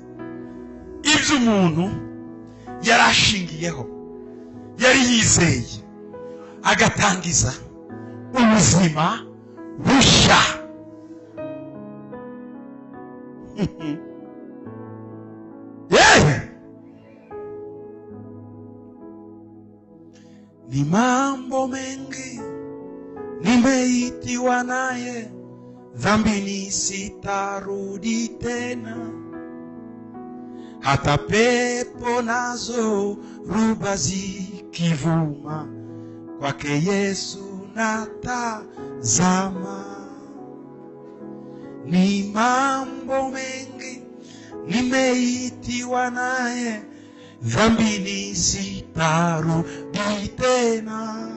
ibyo umuntu yari ashingiyeho, yari yizeye, agatangiza ubuzima bushya. Yeah. Ni mambo mengi nimeitiwa naye, dhambini sitarudi tena, hata pepo nazo ruba zikivuma, kwake Yesu natazama. Ni mambo mengi nimeitiwa naye, dhambini sitarudi tena,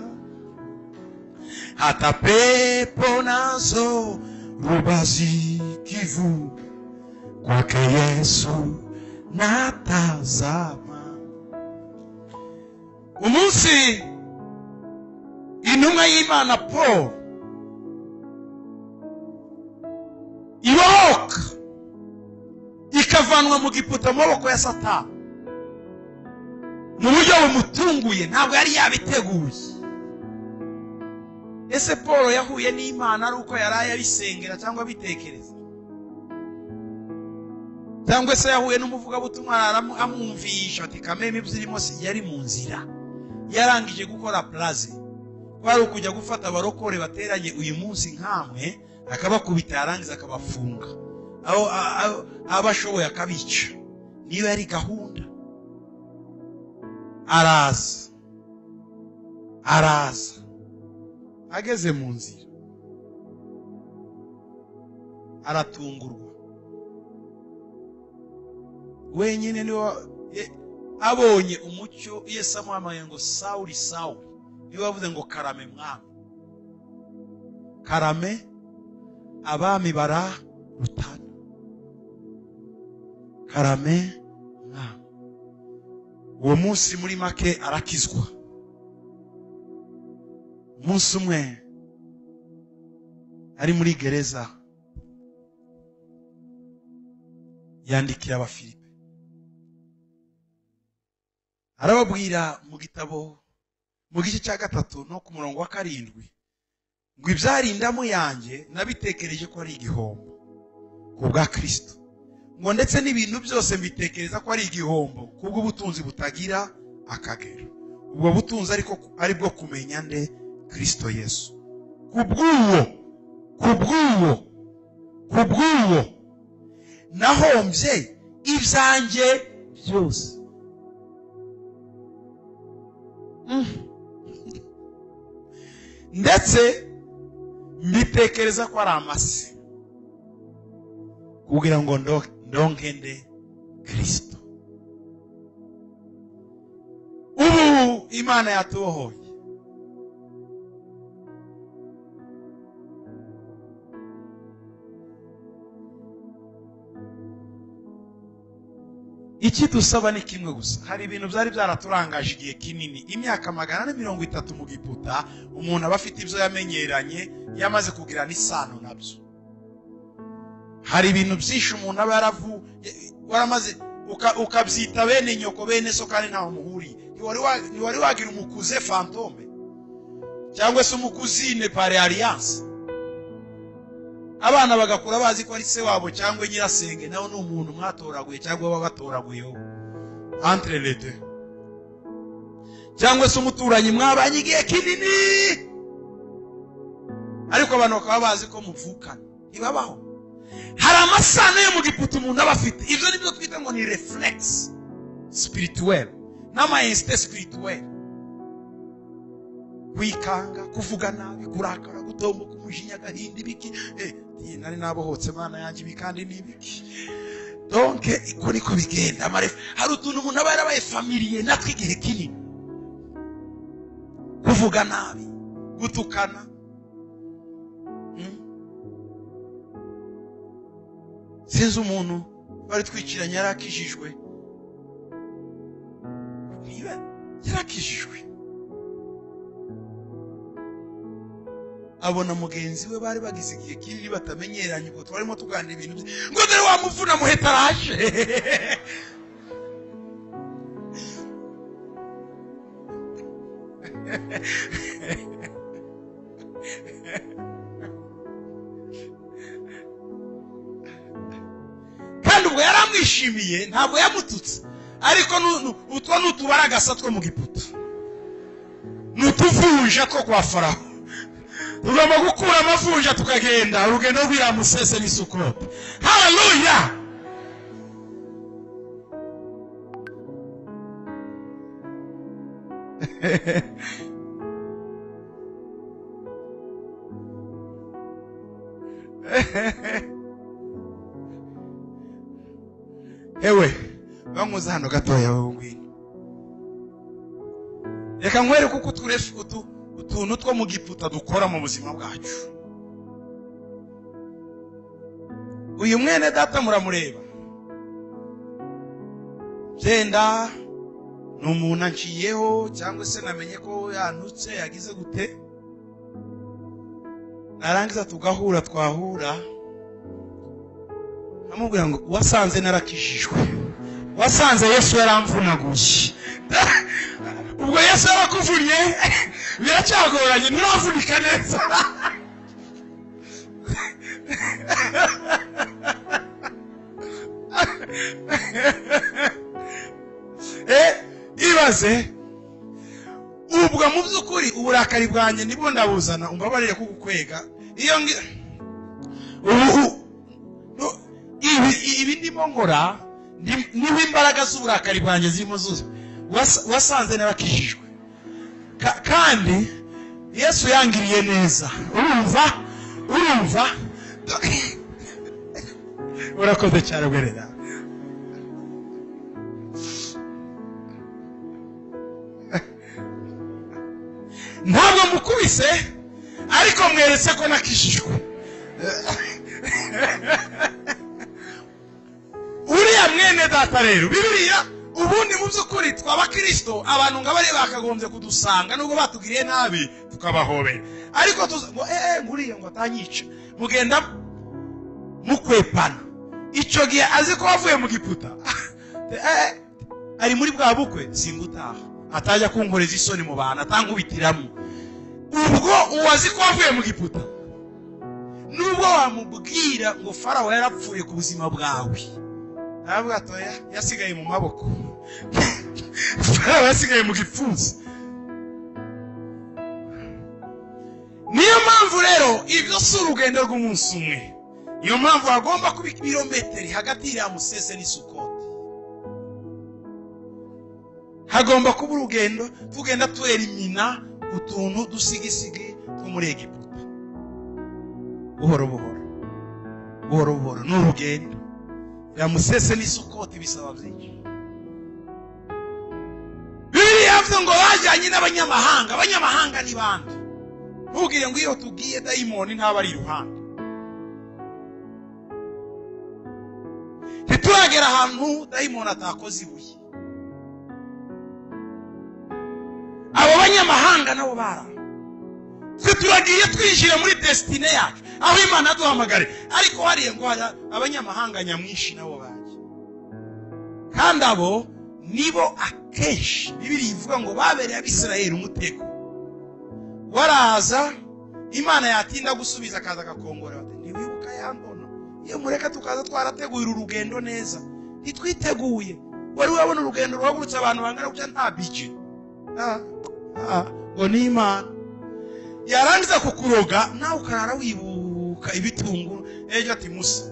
hata pepo nazo ruba zikivuma, kwake Yesu natazama. Umunsi intumwa y'Imana Paul ibohoka ikavanwa mu giputa mu maboko ya Satani mu buryo bumutunguye, ntabwo yari yabiteguye. Ese Paul yahuye n'Imana ari uko yari abisengera cyangwa abitekereza, cyangwa se yahuye n'umuvugabutumwa amwumvisha ati kameme ibyo irimo si yari mu nzira, yarangije gukora plaze, kwari ukujya gufata abarokore bateranye uyu munsi nkamwe, akabakubita yarangiza akabafunga, aho abashoboye akabica. Niyo yari gahunda. Araza ageze mu nzira aratungurwa. Wenyine niwe abonye umucyo. Yesu amuhamagaye ngo Sawuli, Sawuli, niwe wavuze ngo karame mwami, karame abami bararutana, karame mwami. Uwo munsi muri make arakizwa. Umunsi umwe ari muri gereza yandikira Abafilipi, arababwira mu gitabo mu gice cya 3 no ku murongo wa 7 ngo ibyari indamu yanjye nabitekereje ko ari igihombo ku bwa Kristo, ngo ndetse n'ibintu byose mbitekereza ko ari igihombo kubw'ubutunzi butagira akagero. Ubwo butunzi ariko ari bwo kumenya nde? Kristo Yesu. Kubw'uwo nahombye ibyanjye byose. Ndetse mbitekereza ko ari amase kugira ngo ndonke nde? Kristo. Ubu Imana yatubohoye. Iki dusaba ni kimwe gusa. Hari ibintu byari byaraturangaje igihe kinini, imyaka 430 mu Giputa, umuntu aba afite ibyo yamenyeranye, yamaze kugira n'isano nabyo. Hari ibintu byinshi umuntu aba waramaze ukabyita bene nyoko bene so kandi ntaho muhuriye. Ntiwari wagira umukuze fantome cyangwa se umukuzine par alliance. Abana bagakura bazi ko ari se wabo cyangwa nyirasenge, nawe ni umuntu mwatoraguye cyangwa baba batoraguyeho. Entre les deux. Cyangwa se umuturanyi mwabanye igihe kinini, ariko abantu bakaba bazi ko muvukana, ntibabaho. Hari amasano yo mu giputa umuntu aba afite. Ibyo nibyo twita ngo ni reflex spirituel n'ama instinct spirituel. Kwikanga, kuvuga nabi, kurakara, gutomboka, umujinya, agahinda, ibiki. Nari nabohotse Mana yanjye, ibi kandi ni ibiki. Donc iko niko bigenda. Hari utuntu umuntu aba yarabaye familier natwe igihe kinini. Kuvuga nabi, gutukana. Sinzi umuntu bari twikiranye yarakijijwe, niba yarakijijwe, abona mugenzi we bari bagize igihe kinini batamenyeranye, ubwo twarimo tuganira ibintu ngo dore wa muvuna muhetaraje. Kandi ubwo yaramwishimiye, ntabwo yamututse, ariko utwo n'utubaragasa two mu giputa, n'utuvunja two kwa Farawo. Tugomba gukura amavunja tukagenda urugendo rw'Iramusese n'Isukote. Haleluya! Ewe bankuza hano gatoya wowe ngwino, reka nkwereke uko utuntu two mu giputa dukora mu buzima bwacu. Uyu mwene data muramureba, byenda ni umuntu anciyeho cyangwa se namenye ko yantutse yagize gute, narangiza tugahura, twahura amubwira ngo wasanze narakijijwe, wasanze Yesu yaramvunaguye. Ubwo Yesu yarakuvunnye biracyagoranye, nturavunika neza. Ibaze ubwo mu by'ukuri uburakari bwanjye nibwo ndabuzana, umbabarire kugukwega. Iyo ibi ndimo nkora niho imbaraga z'uburakari bwanjye zirimo zuzuye. Wasanze narakijijwe, kandi Yesu yangiriye neza. Urumva, urumva, urakoze cyane bwerera. Ntabwo mukubise, ariko mweretse ko nakijijwe. Uriya mwene data rero, Bibiliya ubundi mu by'ukuri twaba Kristo, abantu ngo abari bakagombye kudusanga nubwo batugiriye nabi tukabahobera, ariko ngo nguriye ngo atanyica, mugenda mukwepana. Icyo gihe azi ko wavuye mu giputa, ari muri bwa bukwe, singutaha, atajya kunkoreza isoni mu bantu, atangubitiramo. Ubwo uwazi ko wavuye mu giputa, nubwo wamubwira ngo Farawo yarapfuye ku buzima bwawe, ntabwo atoya yasigaye mu maboko. Farawo yasigaye mu gipfunsi. Niyo mpamvu rero ibyo si urugendo rw'umunsi umwe. Niyo mpamvu hagomba kuba ibirometero hagati y'Iramusese n'Isukote. Hagomba kuba urugendo tugenda twerimina utuntu dusigisigi two muri Egiputa, buhoro buhoro, buhoro buhoro. Ni urugendo. Ramusese n'Isukoti bisaba byinshi. Bibiliya yavuze ngo bajyanye n'abanyamahanga. Abanyamahanga ni bande? Ntugire ngo iyo tugiye dayimoni ntaba ari iruhande. Ntituragera ahantu dayimoni atakoze ibuye. Abo banyamahanga nabo bara. Twe turagiye twinjira muri destine yacu, aho Imana aduhamagare, ariko hariye ngo abanyamahanga nyamwinshi nabo baje. Kandi abo nibo akenshi Bibiliya ivuga ngo babereye Abisirayeli umutego. Waraza Imana yatinda gusubiza akaza agakongora, bati ntiwibuka ya mbono, iyo mureka tukaza twarateguye urugendo neza, ntitwiteguye. Wari wabona urugendo ruhagurutse abantu bangana gutya nta budget? Ngo ni Imana. Yarangiza kukuroga nawe ukarara wibuka ibitunguru. Ejo ati Musa,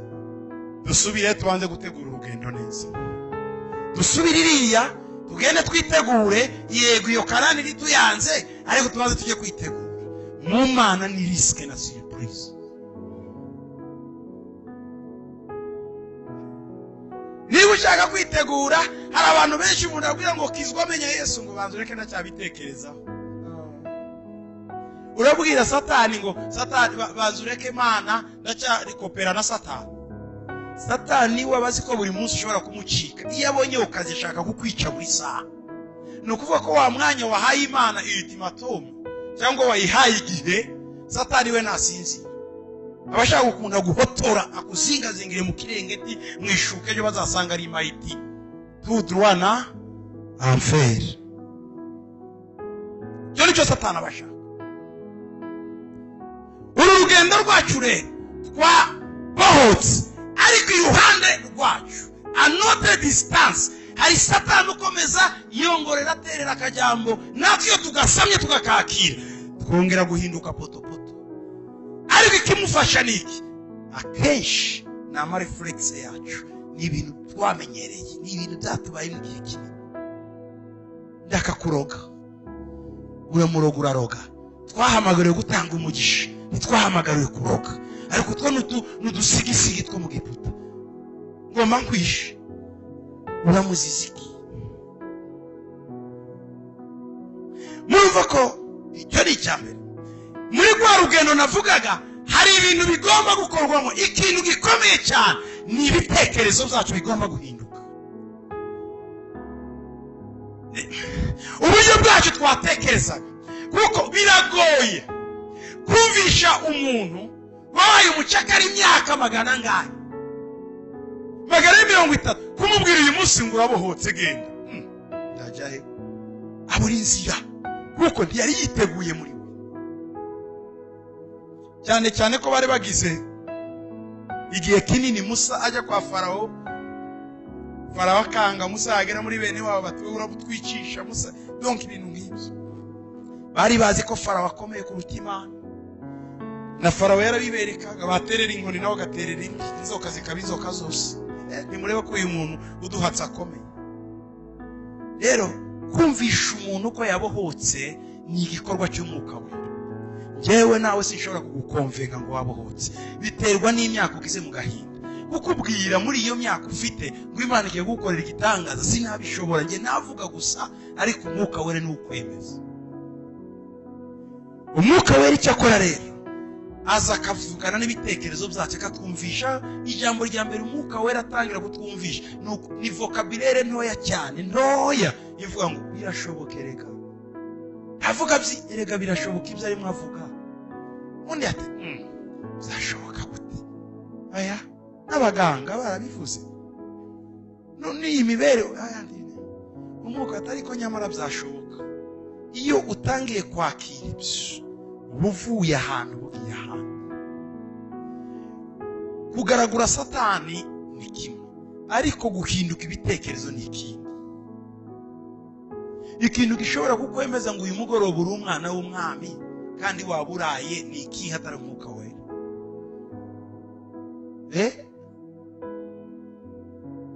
dusubire tubanze gutegura urugendo neza, dusubire iriya tugende twitegure. Yego iyo Kanani rituyanze, ariko tubanze tujye kwitegura. Mu Mana ni risque na surprise. Niba ushaka kwitegura, hari abantu benshi umuntu abwira ngo kizwa amenya Yesu, ngo banze ureke ndacyabitekerezaho. Urabwira Satani ngo Satani banze ureke Mana ndacyarikopera na Satani. Satani we abazi ko buri munsi ushobora kumucika. Iyo abonye ukazishaka kukwica buri saha, ni ukuvuga ko wa mwanya wahaye Imana ultimatum cyangwa wayihaye igihe, Satani we nasinzira. Abashaka gukunda guhotora akuzingazingire mu kirengeti mwishuke, ejo bazasanga ari mayiti tout droit na enfer. Cyo nicyo Satani abashaka. Uru rugendo rwacu rero twabohotse, ariko iruhande rwacu à notre distance hari Satani ukomeza yongorera aterera akajambo, natwe iyo tugasamye tugakakira twongera guhinduka potopoto. Ariko ikimufasha ni iki? Akenshi ni amareflexe yacu, ni ibintu twamenyereye, ni ibintu byatubaye mu gihe kinini. Ndakakuroga, uramuroga, uraroga. Twahamagariwe gutanga umugisha, ntitwahamagariwe kuroga. Ariko two n'udusigisigi two mu Giputa. Ngomba nkwishe, uramuziziki. Murumva ko icyo ni icya mbere. Muri rwa rugendo navugaga hari ibintu bigomba gukorwamo. Ikintu gikomeye cyane ni ibitekerezo byacu bigomba guhinduka, uburyo bwacu twatekerezaga. Kuko biragoye kumvisha umuntu wabaye umucakara imyaka magana angahe, 130, kumubwira uyu munsi ngo urabohotse genda, ndajyayo, abura inzira, kuko ntiyari yiteguye muri we. Cyane cyane ko bari bagize igihe kinini Musa ajya kwa Farawo, Farawo akanga Musa, yagera muri bene wabo bati urabutwicisha Musa. Donc ibintu nk'ibyo bari bazi ko Farawo akomeye kuruta Imana, na Farawo yarabiberekaga, baterera inkoni nawe agaterera indi, inzoka zikaba inzoka zose. Nimureba ko uyu muntu uduhatse akomeye. Rero kumvisha umuntu ko yabohotse ni igikorwa cy'umwuka we. Njyewe nawe sinshobora kugukonvenga ngo wabohotse, biterwa n'imyaka ugize mu gahinda. Kukubwira muri iyo myaka ufite ngo Imana igiye gukorera igitangaza sinabishobora, njye navuga gusa, ariko umwuka wera ni ukwemeza. Umwuka wera icyo akora rero, aza akavugana n'ibitekerezo byacu akatwumvisha. Ijambo rya mbere umwuka wera atangira kutwumvisha ni vocabulaire ntoya cyane, ntoya, ivuga ngo birashoboka erega. Avuga erega birashoboka ibyo arimo avuga. Undi ati bizashoboka gute? Aya n'abaganga barabivuze, none iyi mibereho aya umwuka atari ko nyamara byashoboka. Iyo utangiye kwakira ibyo, uvuye ahantu bugiye ahantu. Kugaragura Satani ni kimwe, ariko guhinduka ibitekerezo ni ikindi. Ikintu gishobora kukwemeza ngo uyu mugoroba uri umwana w'umwami kandi waburaye ni ikihe atari umwuka wera?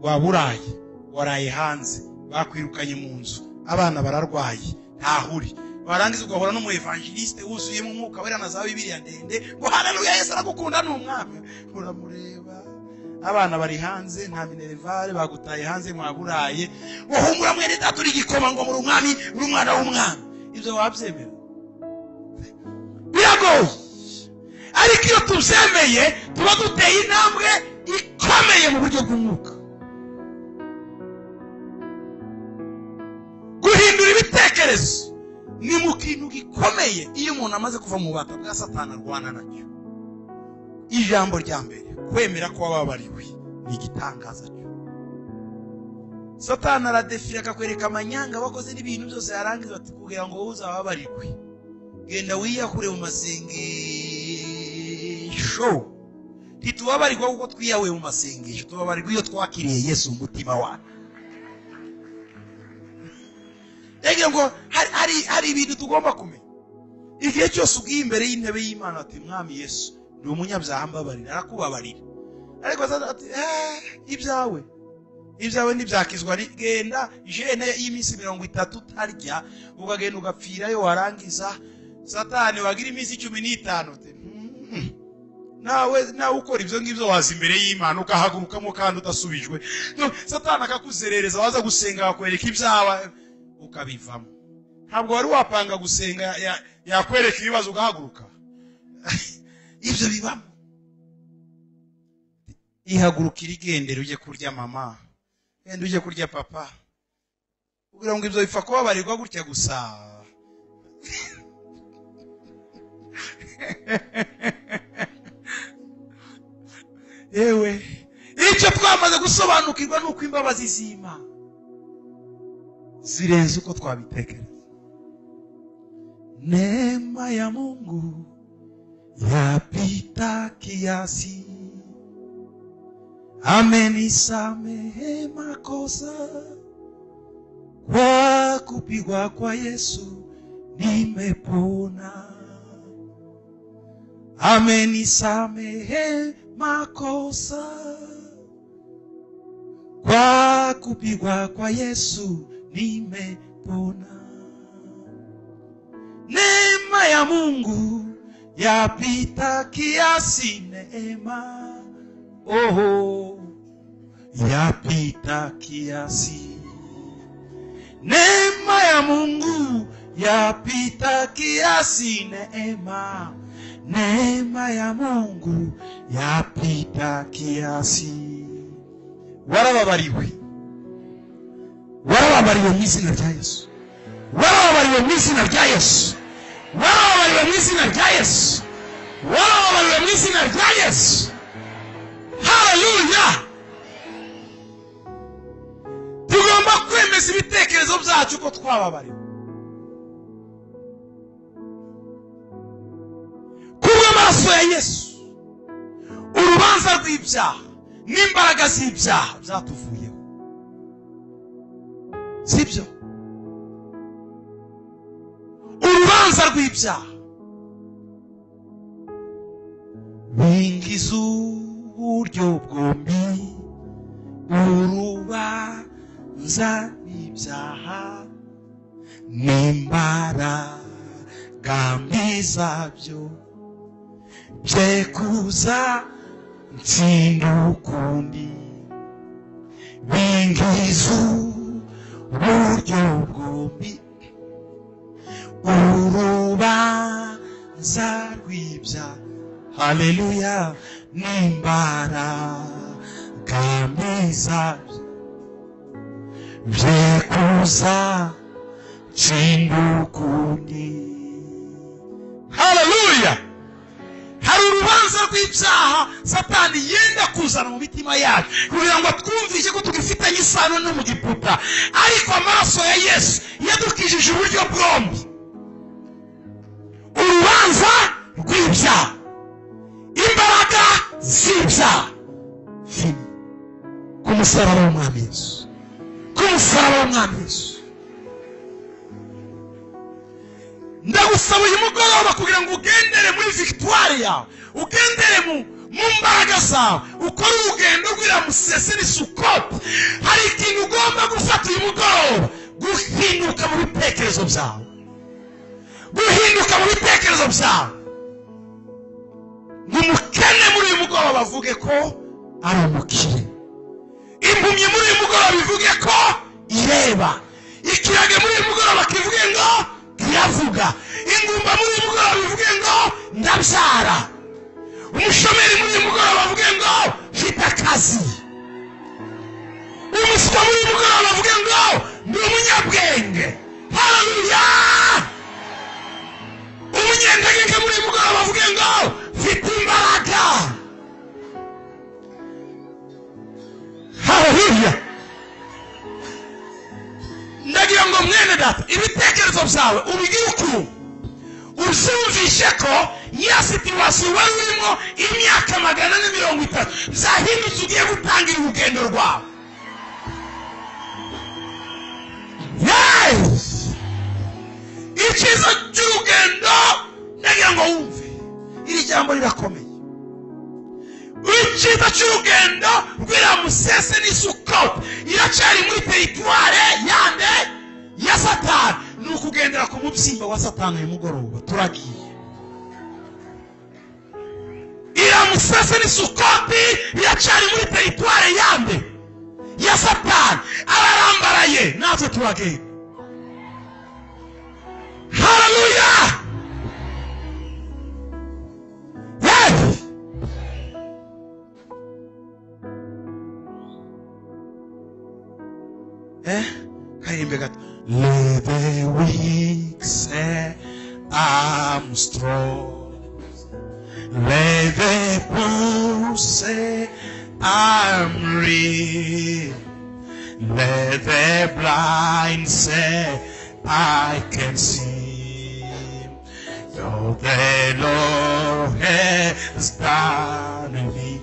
Waburaye, waraye hanze, bakwirukanye mu nzu, abana bararwaye, ntahuri. Warangiza ugahura n'umu evangeliste wuzuyemo umwuka wera na za Bibiliya ndende ngo haleluya Yesu aragukunda ni umwami. Uramureba, abana bari hanze, nta minervale, bagutaye hanze, mwaburaye, wohumura mwene data uri igikoma ngo muri umwami, uri umwana w'umwami. Ibyo wabyemera? Biragoye. Ariko iyo tubyemeye tuba duteye intambwe ikomeye mu buryo bw'umwuka. Guhindura ibitekerezo ni mu kintu gikomeye iyo umuntu amaze kuva mu bubata bwa Satani arwana nacyo. Ijambo rya mbere, kwemera ko wababariwe ni igitangaza cyo. Satani aradefira akakwereka amanyanga wakoze n'ibintu byose, yarangiza ati kugira ngo wowe uzababarirwe genda wiyakure mu masengesho. Ntitubabarirwa kuko twiyahuye mu masengesho, tubabarirwa iyo twakiriye Yesu mu mutima wacu. Ndagira ngo hari ibintu tugomba kumenya. Igihe cyose ugiye imbere y'intebe y'Imana ati Mwami Yesu ndi umunyabyaha mbabarira, arakubabarira. Ariko ati ibyawe ntibyakizwa, genda jene y'iminsi 30 utarya, ukagenda ugapfirayo, warangiza Satani wagira iminsi 15. Nawe ukora ibyo ngibyo waza imbere y'Imana ukahagurukamo kandi udasubijwe. Satani akakuzerereza, waza gusenga akwereka ibyawe ukabivamo. Ntabwo wari wapanga gusenga yakwereka ibibazo ugahaguruka. Ibyo bibamo. Ihagurukira igendera ujye kurya mama, genda ujye kurya papa, kugira ngo ibyo bipfa kubabarirwa gutya gusa. Yewe, icyo twamaze gusobanukirwa nuko imbabazi z'Imana zirenze uko twabitekereza. Neema ya Mungu yapita kiasi, amenisamehe makosa, kwa kupigwa kwa Yesu nimepona. Amenisamehe makosa, kwa kupigwa kwa Yesu nimepona. Neema ya Mungu yapita kiasi, neema oho yapita kiasi. Neema ya Mungu yapita kiasi, neema, neema ya Mungu yapita kiasi. Warababariwe, warababariwe mu izina rya Yesu, warababariwe mu izina rya Yesu, warababariwe mu izina rya Yesu, warababariwe mu izina rya Yesu. Haleluya! Tugomba kwemeza ibitekerezo byacu ko twababariwe kubw'amaraso ya Yesu. Urubanza rw'ibyaha n'imbaraga z'ibyaha byatuvuyeho, sibyo? Urubanza rw'ibyaha wingiza uburyo bwombi, urubanza rw'ibyaha n'imbaraga mbi zabyo byekuza ntsinda ukundi. Wingiza uburyo bwombi, urubanza rw'ibyaha, haleluya, n'imbaraga mbi zabyo byekuza ntsinda ukundi. Haleluya! Hari urubanza rw'ibyaha Satani yenda kuzana mu mitima yacu kugira ngo twumvishe ko tugifitanye isano no mu giputa, ariko amaraso ya Yesu yadukijije uburyo bwombi. Urubanza rw'ibyaha, imbaraga z'ibyaha, fini ku musaraba w'Umwami Yesu, ku musaraba w'Umwami Yesu. Ndagusaba uyu mugoroba kugira ngo ugendere muri victoire yawe, ugendere mu mbaraga zawe, ukore urugendo rw'Iramusese n'Isukoti. Hari ikintu ugomba gufata uyu mugoroba, guhinduka mu bitekerezo byawe, guhinduka mu bitekerezo byawe. Ngo umukene muri uyu mugoroba avuge ko ari umukire, impumyi muri uyu mugoroba ivuge ko ireba, ikirage muri uyu mugoroba kivuge ngo kiravuga, ingumba muri uyu mugoroba bivuge ngo ndabyara, umushomeri muri uyu mugoroba avuge ngo mfite akazi, umuswa muri uyu mugoroba avuge ngo ndi umunyabwenge. Haleluya! Umunyantege muri uyu mugoroba avuge ngo mfite imbaraga. Haleluya! Ndagira ngo mwene data, ibitekerezo byawe ubigire ukuntu ubyumvishe ko ya situwasiyo wari urimo imyaka 430 byahindutse, ugiye gutangira urugendo rwawe. Yes! Icyiza cy'urugendo, ndagira ngo wumve iri jambo rirakomeye. Icyiza cy'urugendo rw'Iramusese n'Isukoti iracyari muri territoire yande? Ya Satani. Ni ukugendera ku mubyimba wa Satani. Uyu mugoroba turagiye. Iramusese n'Isukoti iracyari muri territoire yande? Ya Satani. Ararambaraye, natwe turagenda. Haleluya! Yes! Karirimbe gato. Let the weak say I'm strong. Let the poor say I'm rich. Let the blind say I can see. Though the Lord has done me.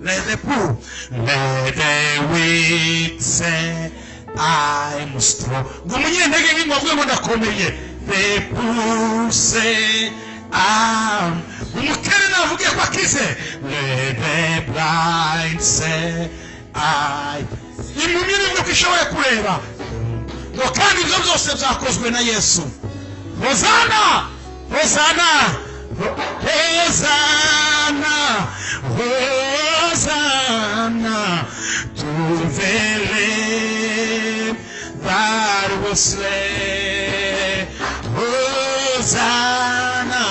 Let the poor, let the weak say I'm strong. Ngo umunyentege nke ngo avuge ngo ndakomeye. The poor say I'm. Umukene navuge ko akize. Let the blind say I. Impumyi nivuge ko ishoboye kureba. Ngo kandi ibyo byose byakozwe na Yesu. Hosana! Hosana! Hosana! Hosanna to the Lamb that was slain. Hosanna!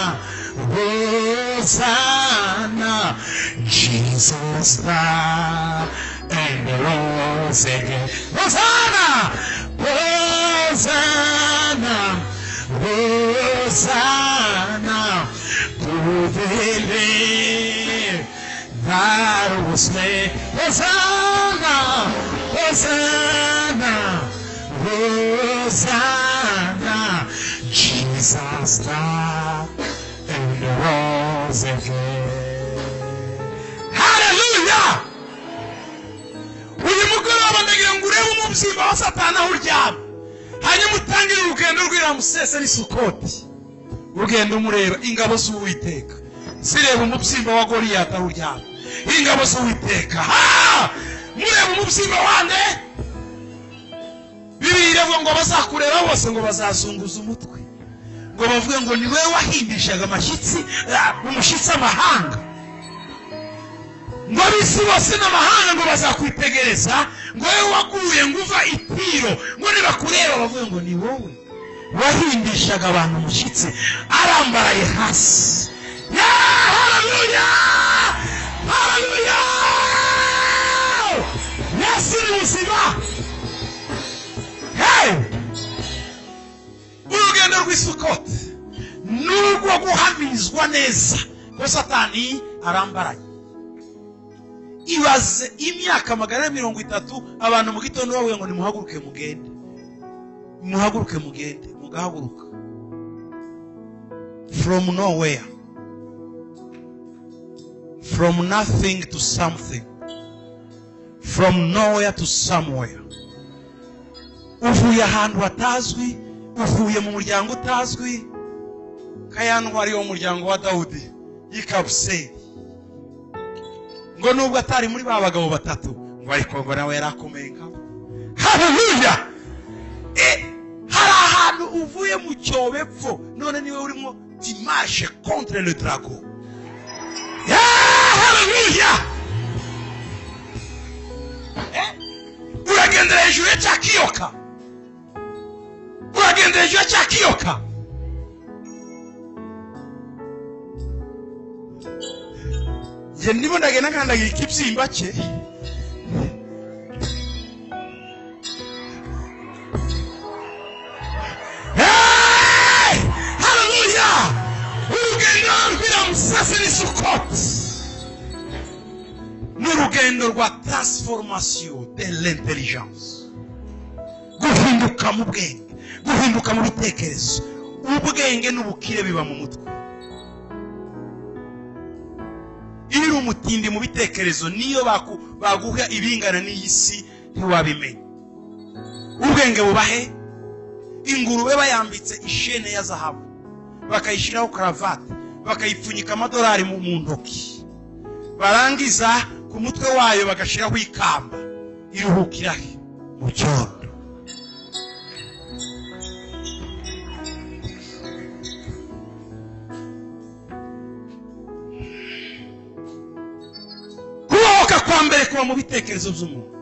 Hosanna! Jesus died and rose again. Hosanna! Hosanna! Hosanna to the Lamb that was slain. Hosanna! Hosanna! Hosanna! Jesus died and rose again. Hallelujah! Uyu mugoroba ndagira ngo urebe umubyimba wa Satani aho uryamye, hanyuma utangire urugendo rw'Iramusese n'Isukoti. Urugendo umureba ingabo z'Uwiteka zireba umubyimba wa Goliyati aho uryamye. Ingabo z'Uwiteka, ha! Mureba umubyimba wande? Bibiliya iravuga ngo bazakureba bose ngo bazazunguza umutwe, ngo bavuge ngo ni wowe wahindishaga amashyitsi umushyitsi amahanga, ngo ab'isi bose n'amahanga ngo bazakwitegereza, ngo wowe waguye ngo uva i Tiro, ngo nibakureba bavuge ngo ni wowe wahindishaga abantu umushyitsi arambaraye hasi. Ya, haleluya! Haleluya! Yesu ni muzima. Hey! Urugendo rw'Isukoti ni urwo guhamizwa neza ko Satani arambaraye. Ibaze imyaka 430 abantu mu gitondo bavuye ngo nimuhaguruke mugende, muhaguruke mugende, mugahaguruka from nowhere, from nothing to something, from nowhere to somewhere. Uvuye ahantu hatazwi, uvuye mu muryango utazwi. Kayantwari wo mu muryango wa Dawudi y'Ikabuseri, ngo nubwo atari muri ba bagabo batatu, ngo ariko ngo nawe yarakomeye nkabo. Haleluya! Hari ahantu uvuye mu cyobo epfo, none niwe urimo dimanche contre le dragon. Haleluya! Uragendera hejuru ya cya kiyoka, uragendera hejuru ya cya kiyoka. Njye ndimo ndagenda nkandagira ikibyimba cye. Hey! Haleluya! Urugendo rw'Iramusese n'Isukoti ni urugendo rwa transformation de l'intelligence, guhinduka mu bwenge, guhinduka mu bitekerezo. Ubwenge n'ubukire biba mu mutwe. Iyo uri umutindi mu bitekerezo, niyo baguha ibingana n'iyi si ntiwabimenya. Ubwenge bubahe? Ingurube bayambitse ishene ya zahabu, bakayishyiraho karavate, bakayipfunyika amadolari mu ntoki, barangiza ku mutwe wayo bagashiraho ikamba, iruhukira he? Mu cyondo. Kubohoka kwa mbere kuba mu bitekerezo by'umuntu.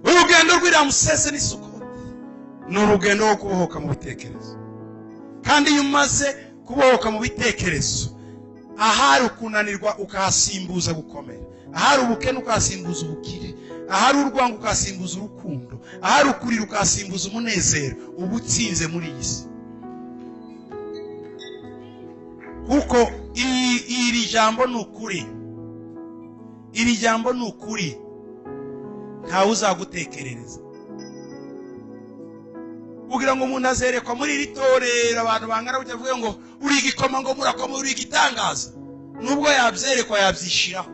Urugendo rw'Iramusese n'Isukoti ni urugendo rwo kubohoka mu bitekerezo. Kandi iyo umaze kubohoka mu bitekerezo, ahari ukunanirwa ukahasimbuza gukomera, ahari ubukene ukahasimbuza ubukire, ahari urwango ukahasimbuza urukundo, ahari ukurira ukahasimbuza umunezero, uba utsinze muri iyi si. Kuko iri jambo ni ukuri, iri jambo ni ukuri, ntawe uzagutekerereza. Kugira ngo umuntu azerekwa muri iri torero abantu bangana gutya avuge ngo uri igikoma, ngo murakoma, uri igitangaza, nubwo yabyerekwa yabyishiraho.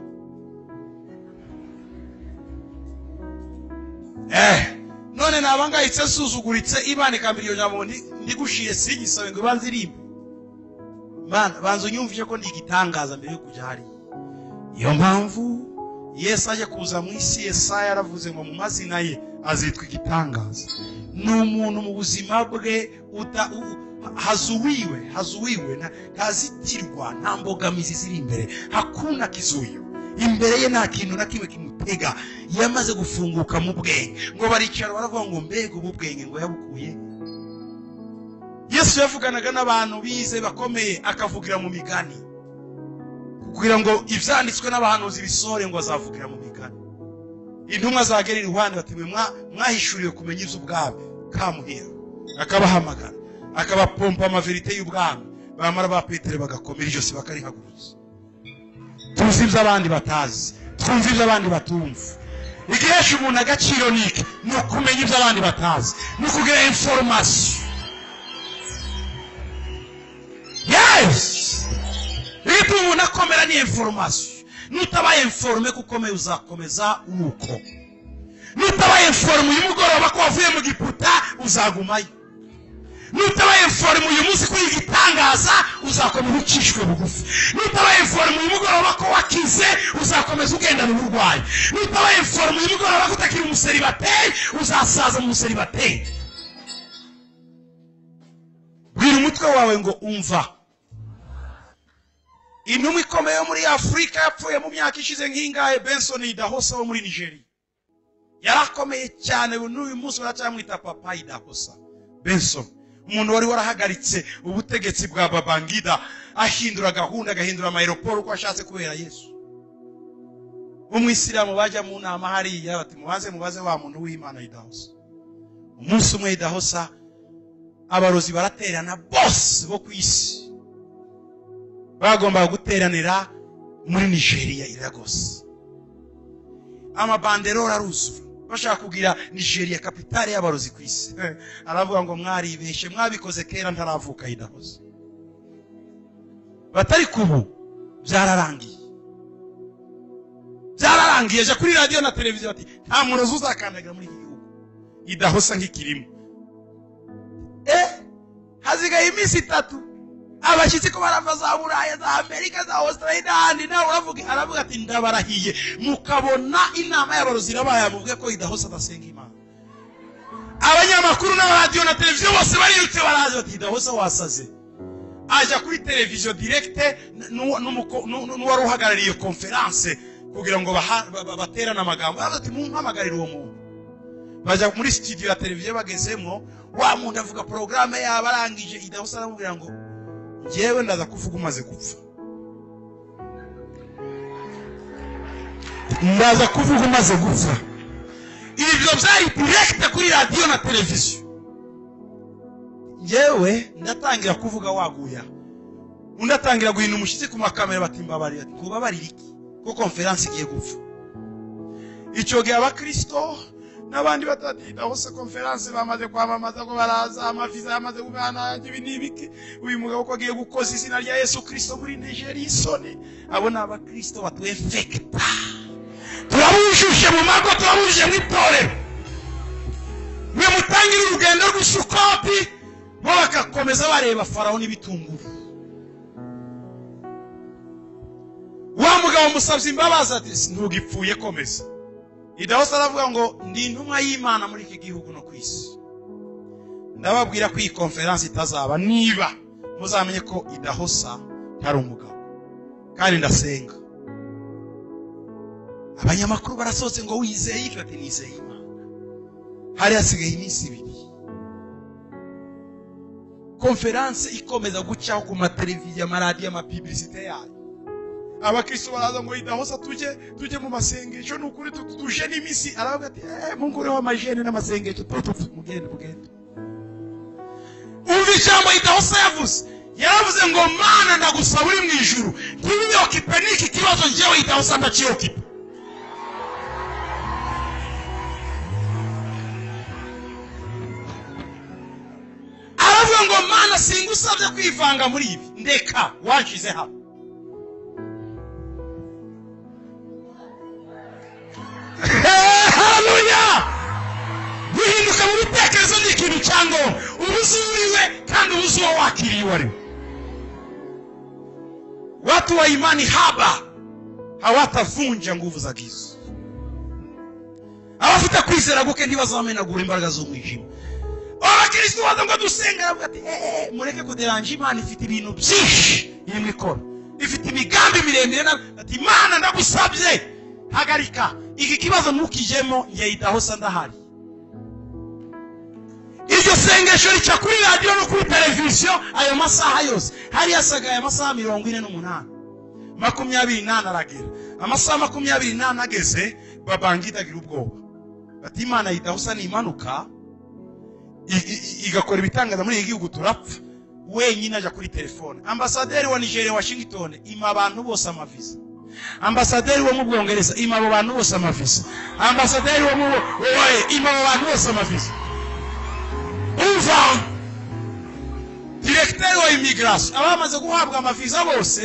None nabangayitse nsuzuguritse, Imana ikambira iyo jambo ndigushiye singisabe ngo ibanze irimbe. Mana banza unyumvishe ko ndi igitangaza mbere yo kujya hariya. Iyo mpamvu Yesu aje kuza mu isi, Yesaya yaravuze ngo mu mazina ye azitwa igitangaza. Ni umuntu mu buzima bwe hazuwiwe, ntazitirwa, nta mbogamizi ziri imbere, hakuna kizuyo imbere ye, nta kintu na kimwe kimutega. Yamaze gufunguka mu bwenge, ngo baricara baravuga ngo mbega ubu bwenge ngo yabukuye. Yesu yavuganaga n'abantu bize bakomeye, akavugira mu migani kugira ngo ibyanditswe n'abahanuzi bisore, ngo azavugira mu migani. Intumwa zagera iruhande bati mwahishuriwe kumenya iby'ubwami, kamuhira akabahamagara, akabapompa amaverite y'ubwami. Bamara ba Petero bagakomera ijosi bakarihagurutsa. Tuzi ibyo abandi batazi, twumva ibyo abandi batumva. Igihesha umuntu agaciro niki? Ni ukumenya ibyo abandi batazi, ni ukugira information. Yes, igituma umuntu akomera ni information. Nutabaye informe ko ukomeye uzakomeza uko. Nutabaye informe uyu mugoroba ko wavuye mu giputa uzagumayo. Nutabaye informe uyu munsi ko igitangaza uzakomeza ucishwe bugufi. Nutabaye informe uyu mugoroba ko wakize uzakomeza ugendana uburwayi. Nutabaye informe uyu mugoroba ko utakiri umuseribateri uzasaza mu museribateri. Bwira umutwe wawe ngo umva. Intumwa ikomeye yo muri Afurika yapfuye mu myaka ishize nk'ingahe, Benson Idahosa wo muri Nigeria. Yarakomeye cyane, n'uyu munsi baracyamwita Papa Idahosa. Benson, umuntu wari warahagaritse ubutegetsi bwa Babangida, ahindura gahunda, agahindura amayeroporo uko ashatse kubera Yesu. Umwisilamu bajya mu nama hariya bati mubaze mubaze wa muntu w'Imana Idahosa. Umunsi umwe Idahosa abarozi baraterana bose bo ku isi, bagombaga guteranira muri Nigeria i Lagos. Amabanderora aruzura, bashaka kugira Nigeria kapitale y'abarozi ku isi. Aravuga ngo mwaribeshe, mwabikoze kera ntaravuka Idahosa. Batari kubu byararangiye, byararangiye. Je kuri radio na televiziyo bati nta murozi uzakandagira muri iki gihugu, Idahosa nk'ikirimo. Hazigaye iminsi 3 abashyitsi ko barava za Buraya, za Amerika, za Australia n'ahandi, nawe aravuga ati ndabarahiye, mukabona inama y'abarozi irabaye, muvuge ko Idahosa adasenga Imana. Abanyamakuru n'abaradiyo na televiziyo bose barirutse baraza bati Idahosa wasaze. Aja kuri televiziyo directe n'uwari uhagarariye conference kugira ngo baterane amagambo, aravuga ati mumpamagarire uwo muntu. Bajya muri studio ya televiziyo, bagezemo wa muntu avuga programme yabo, arangije Idahosa aramubwira ngo njyewe ndaza kuvuga umaze gupfa, ndaza kuvuga umaze gupfa. Ibyo byari direct kuri radio na televiziyo. Njyewe ndatangira kuvuga waguya, undi atangira guhina umushyitsi ku makamera bati mbabarira, kubabarira iki ko conference igiye gupfa. Icyo gihe abakristo n'abandi batati Idahosa conference bamaze kwamamaza ko baraza, amaviza yamaze kubana, ibi n'ibiki, uyu mugabo ko agiye gukoza izina rya Yesu Kristo muri Nigeria isoni. Abo ni abakristo batwefekta, turabujuje mu mago, turabujuje mu itorero. Mwe mutangire urugendo. Urugendo rw'Isukoti bo bakakomeza bareba Farawo n'ibitunguru. Wa mugabo musabye imbabazi ati ntugipfuye komeza. Idahosa aravuga ngo ndi intumwa y'Imana muri iki gihugu no ku isi. Ndababwira ko iyi konferansi itazaba niba muzamenye ko Idahosa ntari umugabo. Kandi ndasenga. Abanyamakuru barasohotse ngo wizeye iki? Ati nizeye Imana. Hari hasigaye iminsi ibiri. Konferansi ikomeza gucaho ku mateleviziyo, amaradiyo, amapublicité yayo. Abakristo baraza ngo Idahosa tujye mu masengesho nukuri tuje n'imisi. Aravuga ati mungureho amajene n'amasengesho mugende mugende. Umva ijambo Idahosa yavuze. Yaravuze ngo Mana ndagusaba uri mu ijuru ntiwiyokipe n'iki kibazo njyewe Idahosa ndakiyokipe. Aravuga ngo Mana singusabye kwivanga muri ibi, ndeka wanshize hano. Haleluya! Guhinduka mu bitekerezo ni ikintu cyangombwa. Ubuzi uriwe kandi ubuzi uwo wakiriye uwo ariwe. Watu wa imani haba hawatavunja nguvu za giza. Abafite kwizera guke ntibazamenagura imbaraga z'umwijima. Abakristo baza ngo dusenga aravuga ati mureke kuderanje Imana ifite ibintu byinshi irimo ikora. Ifite imigambi miremire ati Imana ndagusabye hagarika iki kibazo ntukijemo nge Idahosa ndahari. Iryo sengesho rica kuri radio no kuri televiziyo ayo masaha yose. Hari yasagaye amasaha 48. 24 aragera. Amasaha 24 ageze Babangida agira ubwoba. Bati Imana Idahosa ni imanuka igakora ibitangaza muri iki gihugu turapfa. Wenyine aja kuri telefone. Ambasaderi wa Nigeria Washington ima abantu bose amavisa. Ambasaderi wo mu Bwongereza ima abo bantu bose amavisa. Ambasaderi wo mu ima abo bantu bose amavisa. Umva directeur wa immigration abamaze guhabwa amavisa bose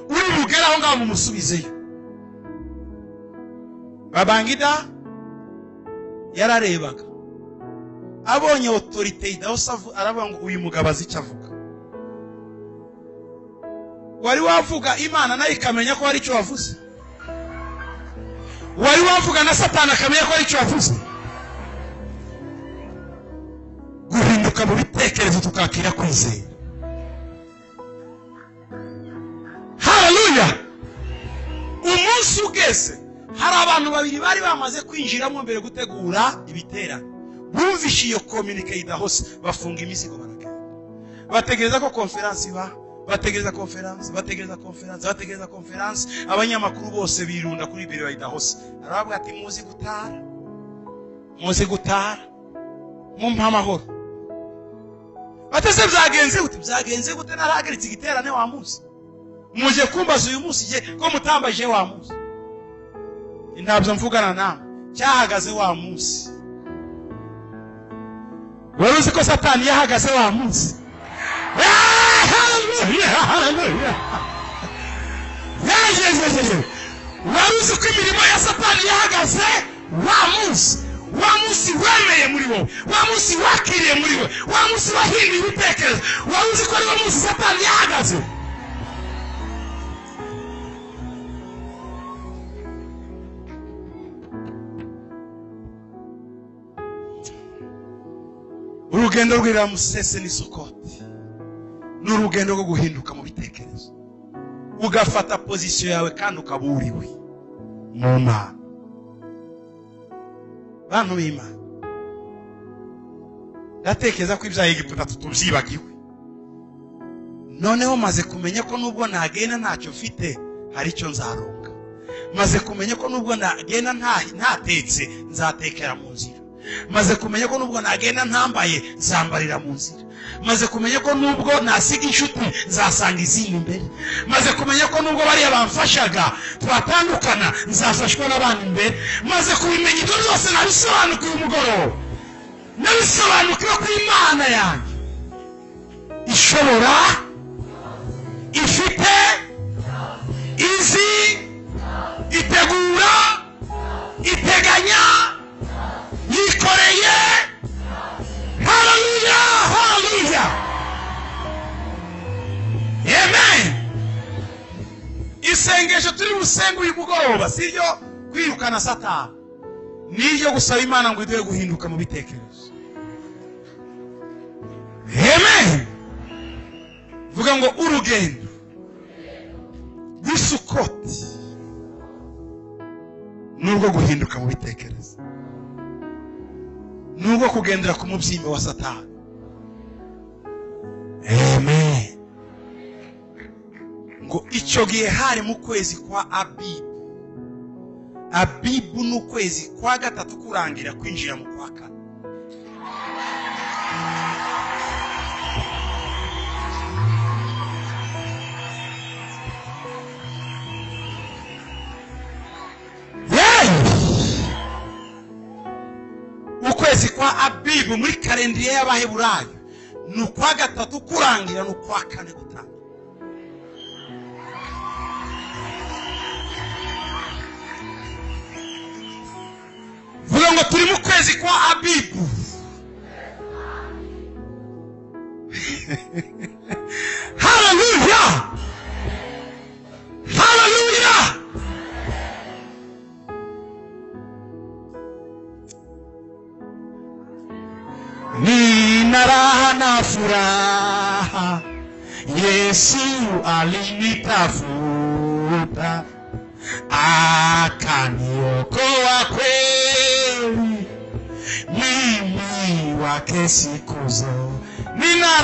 uri bugera aho ngaho mumusubizeyo. Babangida yararebaga abonye autorité Idahosa aravuga ngo uyu mugabo azi icyo avuga. Wari wavuga Imana nayo ikamenya ko hari icyo wavuze. Wari wavuga na Satani akamenya ko hari icyo wavuze. Guhinduka mu bitekerezo tukakira kwizera. Haleluya! Umunsi ugeze hari abantu babiri bari bamaze kwinjiramo mbere gutegura ibiterane. Bumvishe iyo communique Idahosa bafunga imizigo baragenda. Bategereza ko konferansi iba, bategereza konferansi, bategereza konferansi, bategereza konferansi. Abanyamakuru bose birunda kuri biro ya Idahosa. Aravuga ati muzi gutara, muzi gutara, mumpa amahoro. Batese byagenze gute? Byagenze gute narahagaritse igiterane wa munsi? Muje kumbaza uyu munsi je ko mutambaje wa munsi? Ntabyo mvugana namwe. Cyahagaze wa munsi. Wari uzi ko Satani yahagaze wa munsi? Haleluya! Haleluya! Wari uzi ko imirimo ya Satani yahagaze wa munsi? Wa munsi wemeye muri wowe, wa munsi wakiriye muri wowe, wa munsi wahinduye ibitekerezo, wari uzi ko ari wo munsi Satani yahagaze? Urugendo rw'Iramusese n'Isukoti ni urugendo rwo guhinduka mu bitekerezo, ugafata position yawe kandi ukaba uriwe mu Mana. Bantu b'Imana, ndatekereza ko ibya Egiputa tutubyibagiwe. Noneho maze kumenya ko nubwo nagenda ntacyo mfite hari icyo nzaronka. Maze kumenya ko nubwo nagenda ntatetse nzatekera mu nzira. Maze kumenya ko nubwo nagenda ntambaye nzambarira mu nzira. Maze kumenya ko nubwo nasiga inshuti nzasanga izindi imbere. Maze kumenya ko nubwo bariya bamfashaga twatandukana nzafashwa n'abandi imbere. Maze kubimenya ibyo byose nabisobanukiwe umugoroba. Nabisobanukiwe ko Imana yanjye ishobora, ifite, izi, itegura, iteganya, yikoreye. Haleluya! Isengesho turi busenge uyu mugoroba si iryo kwirukana Satani, ni iryo gusaba Imana ngo iduhe guhinduka mu bitekerezo. Amen. Vuga ngo urugendo rw'Isukoti nurwo guhinduka mu bitekerezo, nurwo kugendera ku mubyimba wa Satani. Amen. Ngo icyo gihe hari mu kwezi kwa Abibu. Abibu ni ukwezi kwa gatatu kurangira kwinjira mu kwa kane. Ukwezi kwa Abibu muri kalendriye y'Abaheburayo ni ukwa gatatu kurangira ni ukwa kane gutanga. Vuga ngo turi mu kwezi kwa Abibu. Haleluya! Haleluya! Nina raha na furaha, Yesu alinitafuta, akaniokoa kweli, mimi wake siku zote. Nina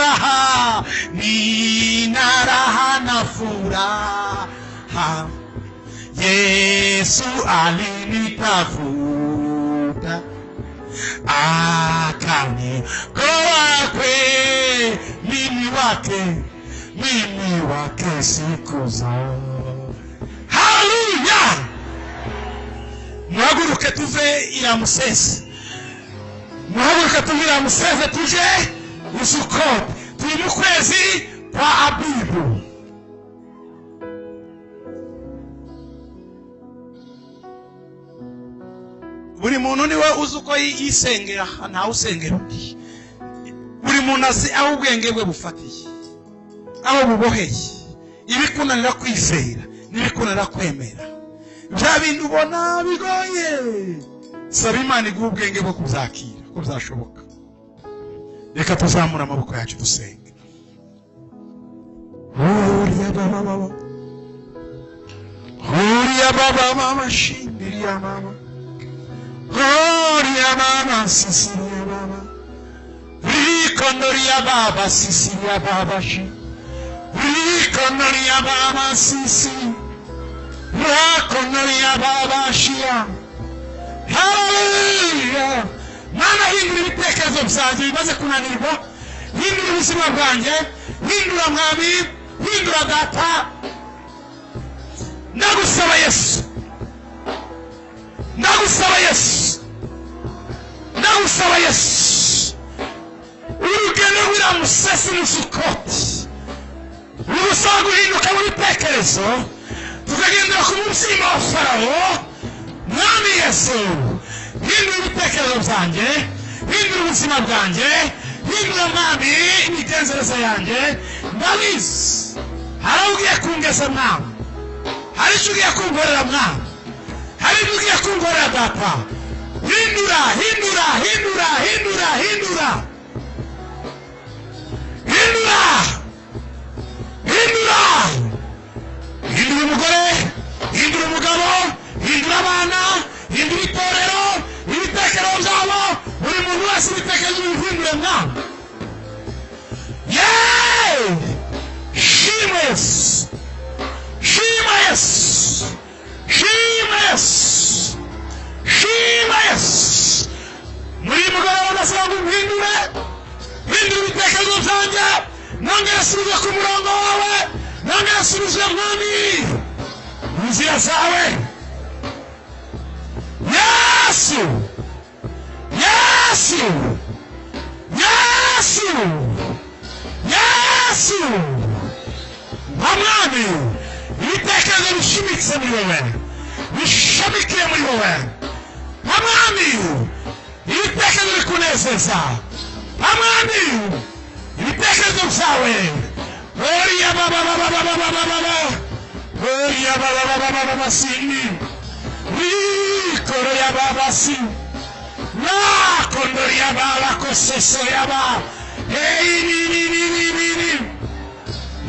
raha na furaha, Yesu alinitafuta, akaniokoa kweli, mimi wake siku zote. Haleluya! Muhaguruke tuve Iramusese. Muhaguruke tuve Iramusese tuje Isukoti. Turi mu kwezi kwa Abibu. Buri muntu niwe uzi uko yisengera, ntawe usengera undi. Buri muntu azi aho ubwenge bwe bufatiye, aho buboheye, ibikunanira kwizera n'ibikunanira kwemera. Bya bintu ubona bigoye, saba Imana iguhe ubwenge bwo kubyakira ko byashoboka. Reka tuzamure amaboko yacu dusenge. Huriya baba baba, huriya baba mama shindiriya mama, huriya mama sisiriya baba, rikonoriya baba sisiriya baba shi, rikonoriya baba sisi, rakonoriya baba shia. Haleluya! Mana, hindura ibitekerezo byanjye bimaze kunanirwa, hindura ubuzima bwanjye, hindura Mwami, hindura Data. Ndagusaba Yesu, ndagusaba Yesu, ndagusaba Yesu. Urugendo rw'Iramusesi n'Isukoti rugusaba guhinduka mu bitekerezo, tukagendera ku mubyimba wa Farawo. Mwami Yesu, hindura ibitekerezo byanjye, hindura ubuzima bwanjye, hindura Mwami imigenzereze yanjye. Ndabizi hari aho ugiye kungeza Mwami, hari icyo ugiye kunkorera Mwami, hari ibyo ugiye kunkorera Data. Hindura, hindura, hindura, hindura, hindura, hindura, hindura, hindura umugore, hindura umugabo, hindura abana, hindura itorero, ibitekerezo byabo, buri muntu wese ibitekerezo bihindure Mwami. Yeee! Shima Yesu, shima Yesu, shima Yesu, shima Yesu. Muri mugoroba ndasaba ngo umpindure, hindura ibitekerezo byanjye, nongere nsubize ku murongo wawe, nongere nsubize Mwami mu nzira zawe. Yesu, Yesu, Yesu, Yesu. Mwami, ibitekerezo bishimitse muri wowe, bishamikiye muri wowe. Mwami, ibitekerezo bikunezeza. Mwami, ibitekerezo byawe. Oriya baba baba baba baba baba, Hoya baba baba baba sini. Rikoro ya baba si. La kondoria baba kososo ya ba. Hey ni ni ni ni ni ni.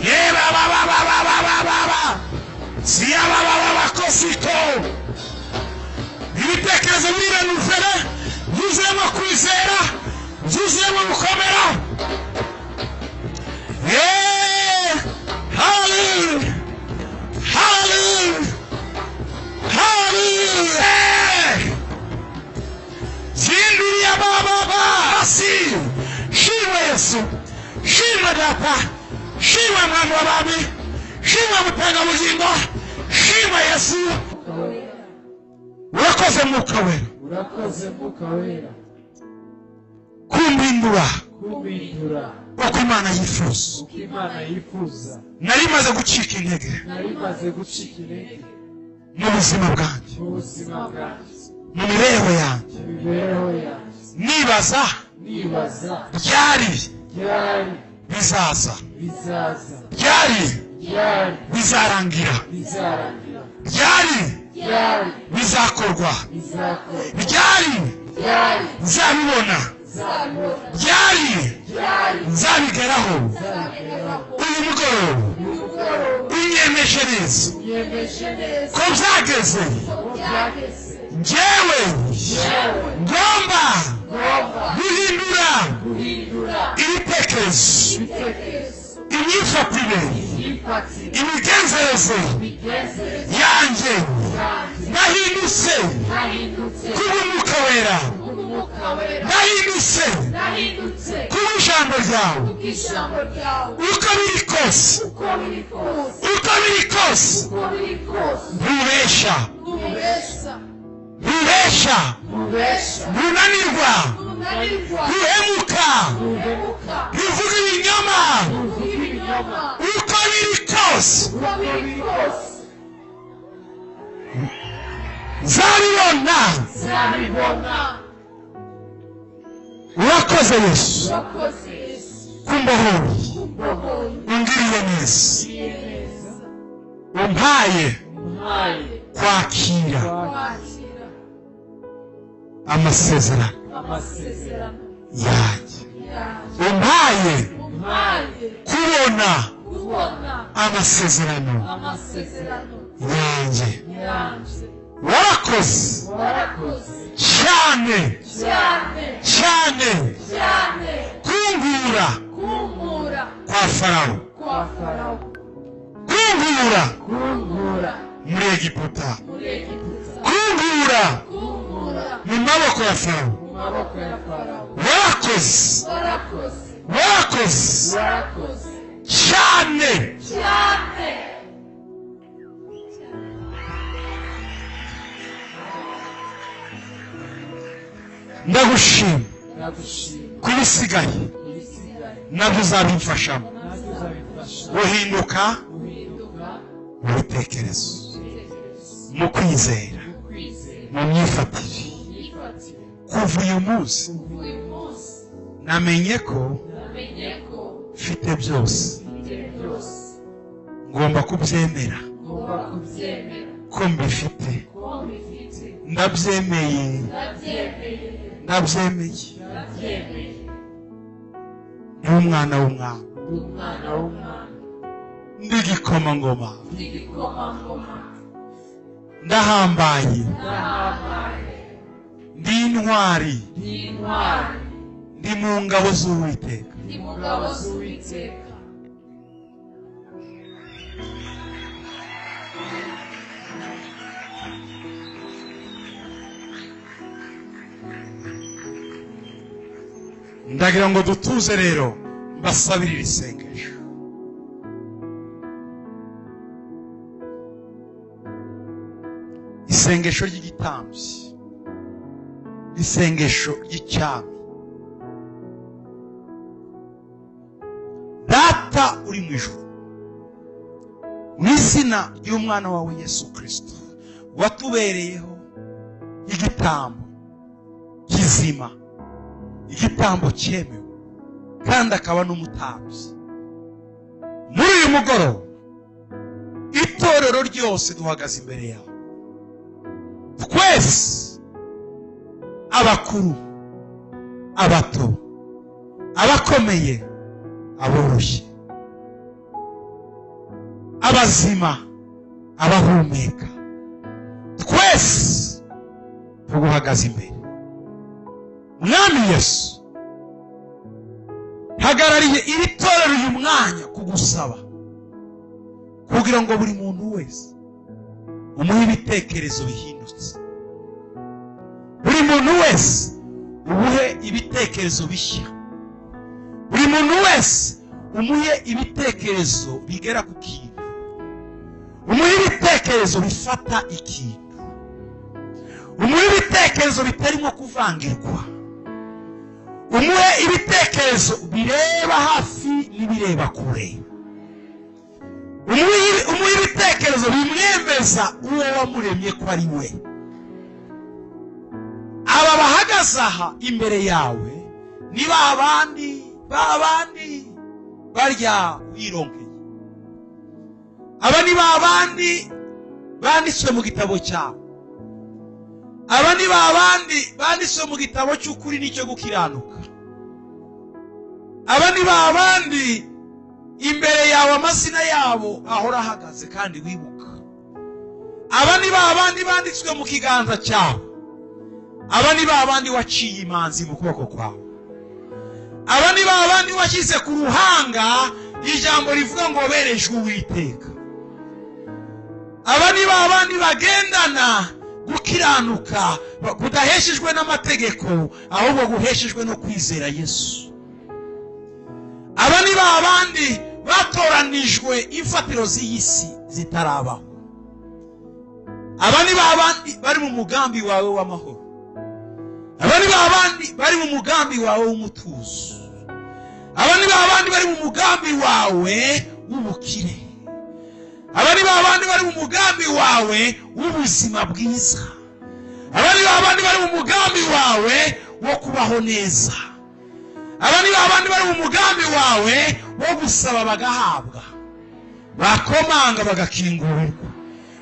Ye baba baba baba baba baba. Siya baba baba kosiko. Ibitekerezo biranufere. Byuzuyemo kwizera, byuzuyemo gukomera. Yeah! Hallelujah! Hallelujah! Hallelujah! Zindiriya baba basi. Shimwa Yesu. Shimwa Data. Shimwa Mwami w'abami. Shimwa Mutanga bugingo. Shimwa Yesu. Urakoze Mwuka Wera. Urakoze Mwuka Wera. Kumpindura. Kumpindura. Uko Imana yifuza. Uko Imana yifuza. Nari maze gucika intege. Nari maze gucika intege. Mu buzima bwanjye. Mu buzima bwanjye. Mu mibereho yanjye. Mu mibereho yanjye. Nibaza. Nibaza. Ryari. Ryari. Bizaza. Bizaza. Ryari. Ryari. Bizarangira. Bizarangira. Ryari. Ryari. Bizakorwa. Bizakorwa. Ryari. Ryari. Nzabibona. Nzabibona. Ryari. Ryari. Nzabigeraho. Nzabigeraho. Uyu mugoroba unyemeje neza Unyemeje neza. ko byageze. Ko byageze. Njyewe ngomba guhindura Guhindura. ibitekerezo, Ibitekerezo. imyifatire, Imyifatire. imigenzereze Imigenzereze. yanjye. Yanjye. Nahindutse Nahindutse. kubw'Umwuka Wera. Kubw'Umwuka Wera. Nahindutse Nahindutse. kubw'ijambo ryawe. Kubw'ijambo ryawe. Uko biri kose. Uko biri kose. Uko biri kose. Uko biri kose. Ntubesha. Ntubesha. Ntubesha. Ntubesha. Ntunanirwa. Ntunanirwa. Ntuhemuka. Ntuhemuka. Ntuvuga ibinyoma. Ntuvuga ibinyoma. Uko biri kose. Uko biri kose. Nzabibona. Nzabibona. Urakoze Yesu. Urakoze Yesu. Kumbohora. Kumbohora. Ungiriye neza. Ungiriye neza. Umpaye Umpaye. kwakira Kwakira. amasezerano Amasezerano. yanjye. Yanjye. Umpaye Umpaye. kubona Kubona. amasezerano Amasezerano. yanjye. Yanjye. Warakoze Warakoze. cyane Cyane. cyane Cyane. kunkura Kunkura. kwa Farawo. Kwa Farawo. Kunkura Kunkura. muri Egiputa. Muri Egiputa. Kunkura Kunkura. mu maboko ya Farawo. Mu maboko ya Farawo. Warakoze. Warakoze. Warakoze Warakoze. cyane. Cyane. Ndagushima Ndagushima. kubisigaye Ibisigaye. nabyo uzabimfashamo Nabyo uzabimfasha. guhinduka Guhinduka. mu bitekerezo, Ibitekerezo. mu kwizera, Mu kwizera. mu myifatire. Imyifatire. Kuva uyu munsi Kuva uyu munsi. namenye ko Namenye ko mfite byose. mfite byose. Ngomba kubyemera Ngomba kubyemera. ko mbifite. Ko mbifite. Ndabyemeye. Ndabyemeye. Ndabyemeye. Ndabyemeye. Ndi umwana w'umwami. Ndi umwana w'umwami. Ndi igikomangoma. Ndi igikomangoma. Ndahambaye. Ndahambaye. Ndi intwari. Ndi intwari. Ndi mu ngabo z'Uwiteka. Ndi mu ngabo z'Uwiteka. Ndagira ngo dutuze rero mbasabirire isengesho. Isengesho ry'igitambyi, isengesho ry'icyami. Data uri mu ijuru, mu izina ry'umwana wawe Yesu Kristo watubereyeho igitambo kizima, igitambo cyemewe, kandi akaba n'umutambyi. Muri uyu mugoroba itorero Torero ryose duhagaze imbere yawe, twese, abakuru, abato, abakomeye, aboroshye, abazima, abahumeka, twese tuguhagaze imbere. Mwami Yesu, hagarariye iri torero uyu mwanya kugusaba kugira ngo buri muntu wese umuhe ibitekerezo bihindutse, buri muntu wese umuhe ibitekerezo bishya, buri muntu wese umuhe ibitekerezo bigera ku kintu, umuhe ibitekerezo bifata ikintu, umuhe ibitekerezo bitarimo kuvangirwa, umuhe ibitekerezo bireba hafi n'ibireba kure, umuhe ibitekerezo bimwemeza uwo wamuremye ko ari we. Aba bahagaze aha imbere yawe ni ba bandi barya wironkeye, aba ni ba bandi banditswe mu gitabo cyawe, aba ni ba bandi banditswe mu gitabo cy'ukuri n'icyo gukiranuka, aba ni ba bandi imbere yawe amazina yabo ahora ahagaze kandi wibuka, aba ni ba bandi banditswe mu kiganza cyawe, aba ni ba bandi waciye imanzi mu kuboko kwawe, aba ni ba bandi washyize ku ruhanga ijambo rivuga ngo berejwe Uwiteka, aba ni ba bandi bagendana gukiranuka kudaheshejwe n'amategeko ahubwo guheshejwe no kwizera Yesu, aba ni ba bandi batoranijwe imfatiro z'iyi si zitarabaho, aba ni ba bandi bari mu mugambi wawe w'amahoro, aba ni ba bandi bari mu mugambi wawe w'umutuzo, aba ni ba bandi bari mu mugambi wawe w'ubukire, aba ni ba bandi bari mu mugambi wawe w'ubuzima bwiza, aba ni ba bandi bari mu mugambi wawe wo kubaho neza, aba ni ba bandi bari mu mugambi wawe wo gusaba bagahabwa, bakomanga bagakingurirwa,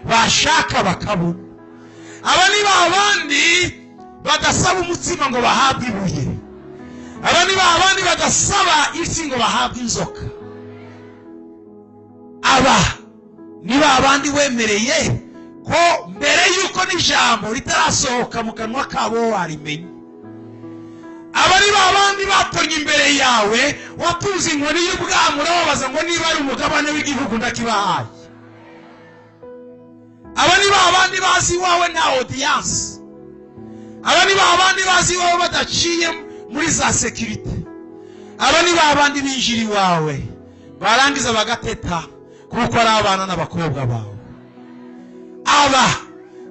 bashaka bakabona. Aba ni ba bandi badasaba umutsima ngo bahabwe ibuye, aba ni ba bandi badasaba ifi ngo bahabwe inzoka. Aba ni ba bandi wemereye ko mbere yuko n'ijambo ritarasohoka mu kanwa kabo warimenye. Aba ni ba bandi batonye imbere yawe, watuze inkoni y'ubwami urababaza ngo niba ari umugabane w'igihugu ndakibahaye. Aba ni ba bandi bazi iwawe nta audience, aba ni ba bandi bazi iwawe badaciye muri za sekirite, aba ni ba bandi binjira iwawe barangiza bagateta kuko ari abana n'abakobwa bawe. Aba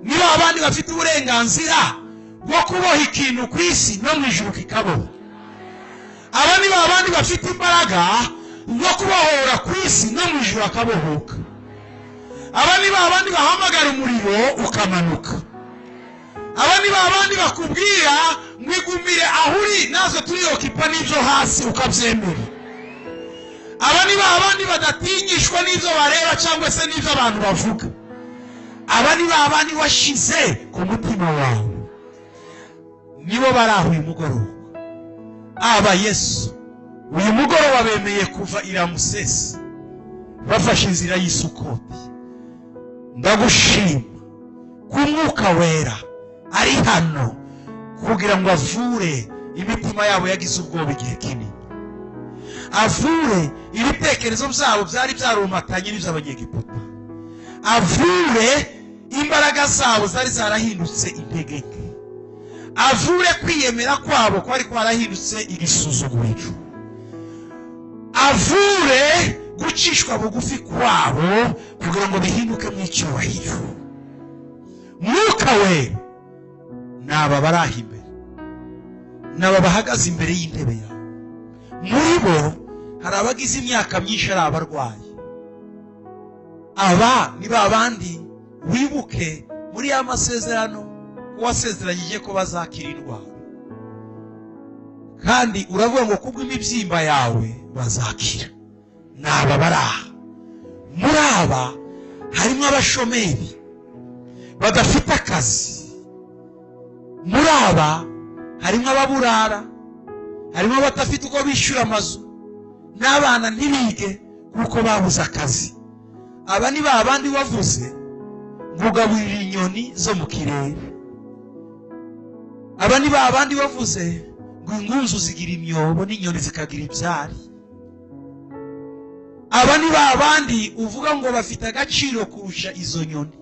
ni ba bandi bafite uburenganzira bwo kuboha ikintu ku isi no mu ijuru kikaboha. Aba ni ba bandi bafite imbaraga bwo kubohora ku isi no mu ijuru akabohoka. Aba ni ba bandi bahamagara umuriro ukamanuka. Aba ni ba bandi bakubwira ngo igumire aho uri natwe turiyokipa n'ibyo hasi ukabyemera. Aba ni ba bandi badatinyishwa n'ibyo bareba cyangwa se n'ibyo abantu bavuga. Aba ni ba bandi washize ku mutima wawe, nibo bari aho uyu mugoroba. Aba Yesu uyu mugoroba bemeye kuva i Ramusesi bafashe inzira y'Isukoti. Ndagushima ku Mwuka Wera ari hano kugira ngo avure imitima yabo yagize ubwoba igihe kinini, avure ibitekerezo byabo byari byarumatanye n'iby'Abanyegiputa, avure imbaraga zabo zari zarahindutse intege nke, avure kwiyemera kwabo kwari kwarahindutse igisuzuguriro, avure gucishwa bugufi kwabo kugira ngo bihinduke mu icyubahiro. Mwuka Wera n'aba bari aho imbere, n'aba bahagaze imbere y'intebe yawe, muri bo hari abagize imyaka myinshi ari abarwayi. Aba ni ba bandi wibuke muri ya masezerano wasezeranyije ko bazakira indwara, kandi uravuga ngo kubw'imibyimba yawe bazakira. N'aba bari aha. Muri aba Harimo abashomeri badafite akazi. Muri aba harimo ababurara, harimo abadafite uko bishyura amazu, n'abana ntibige kuko babuze akazi. Aba ni ba bandi wavuze ngo ugaburira inyoni zo mu kirere. Aba ni ba bandi wavuze ngo ingunzu zigira imyobo n'inyoni zikagira ibyari. Aba ni ba bandi uvuga ngo bafite agaciro kurusha izo nyoni.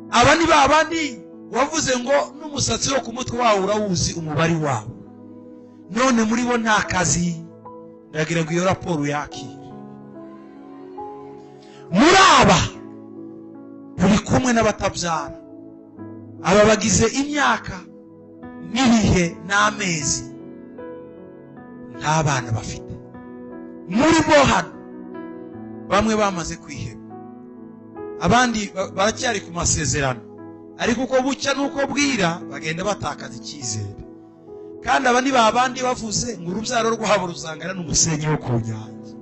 Aba ni ba bandi wavuze ngo n'umusatsi wo ku mutwe wawe urawuzi umubare wawe. None muri bo nta kazi. Ndagira ngo iyo raporo yakire. Muri aba turi kumwe n'abatabyara. Aba bagize imyaka n'ibihe n'amezi nta bana bafite. Muri bo hano bamwe bamaze kwiheba, abandi baracyari ku masezerano, ariko uko bucya n'uko bwira bagenda batakaza icyizere. Kandi aba ni ba bandi bavuze ngo urubyaro rwabo ruzangana n'umusenyi wo ku nyanja.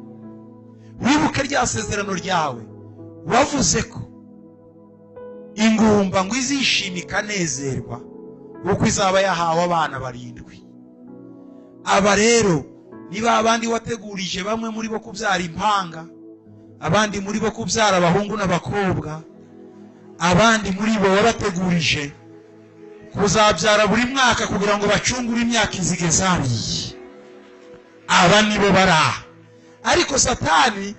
Wibuke rya sezerano ryawe wavuze ko ingumba ngo izishima ikanezerwa kuko izaba yahawe abana 7. Aba rero ni ba bandi wategurije bamwe muri bo kubyara impanga, abandi muri bo kubyara abahungu n'abakobwa, abandi muri bo wabategurije kuzabyara buri mwaka kugira ngo bacungure imyaka inzige zariye. Aba nibo baraha. Ariko Satani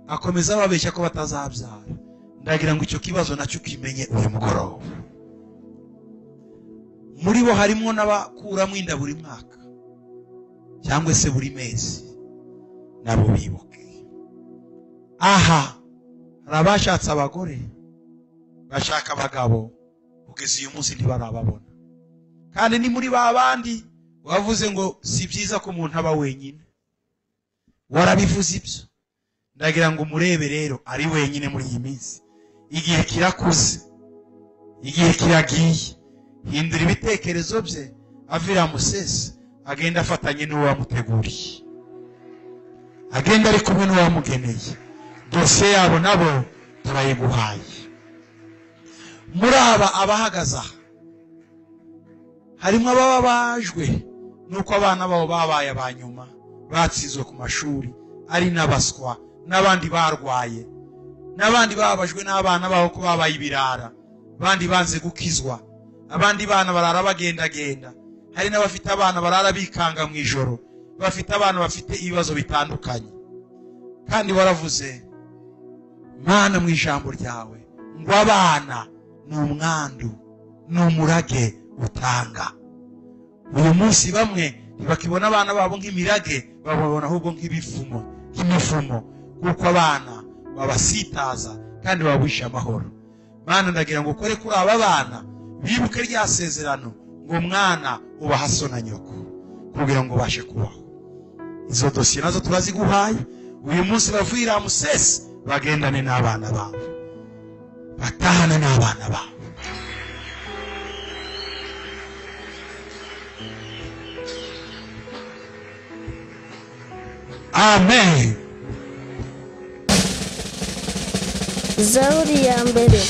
akomeza ababeshya ko batazabyara. Ndagira ngo icyo kibazo nacyo kimenye uyu mugoroba. Muri bo harimo n'abakuramo inda buri mwaka cyangwa se buri mezi, nabo bibuke. Aha hari abashatse abagore bashaka abagabo kugeza uyu munsi ntibarababona. Kandi ni muri ba bandi wavuze ngo si byiza ko umuntu aba wenyine. Warabivuze ibyo. Ndagira ngo umurebe rero ari wenyine muri iyi minsi. Igihe kirakuze, igihe kiragiye. Hindura ibitekerezo bye, avira Musesi agenda afatanye n'uwamuteguriye, agenda ari kumwe n'uwamugeneye. Dosiye yabo nabo turayiguhaye. Muri aba abahagaze aha harimo ababa bajwe nuko abana babo babaye abanyuma, batsinzwe ku mashuri, ari n'abaswa, n'abandi barwaye, n'abandi bababajwe n'abana babo ko babaye ibirara, abandi banze gukizwa, abandi bana barara bagendagenda. Hari n'abafite abana barara bikanga mu ijoro, bafite abana bafite ibibazo bitandukanye. Kandi waravuze Mana mu ijambo ryawe ngo abana ni umwandu, ni umurage utanga. Uyu munsi bamwe ntibakibona abana babo nk'imirage, bababona ahubwo nk'ibifumo, nk'imifumo, kuko abana babasitaza kandi babwisha amahoro. Mana ndagira ngo ukore kuri aba bana, bibuke rya sezerano ngo mwana ubaha so na nyoko kugira ngo ubashe kubaho. Izo dosiye nazo turaziguhaye. Uyu munsi bavuye Ramusesi bagendane n'abana babo, batahane n'abana babo. Amen. Zaburi ya mbere.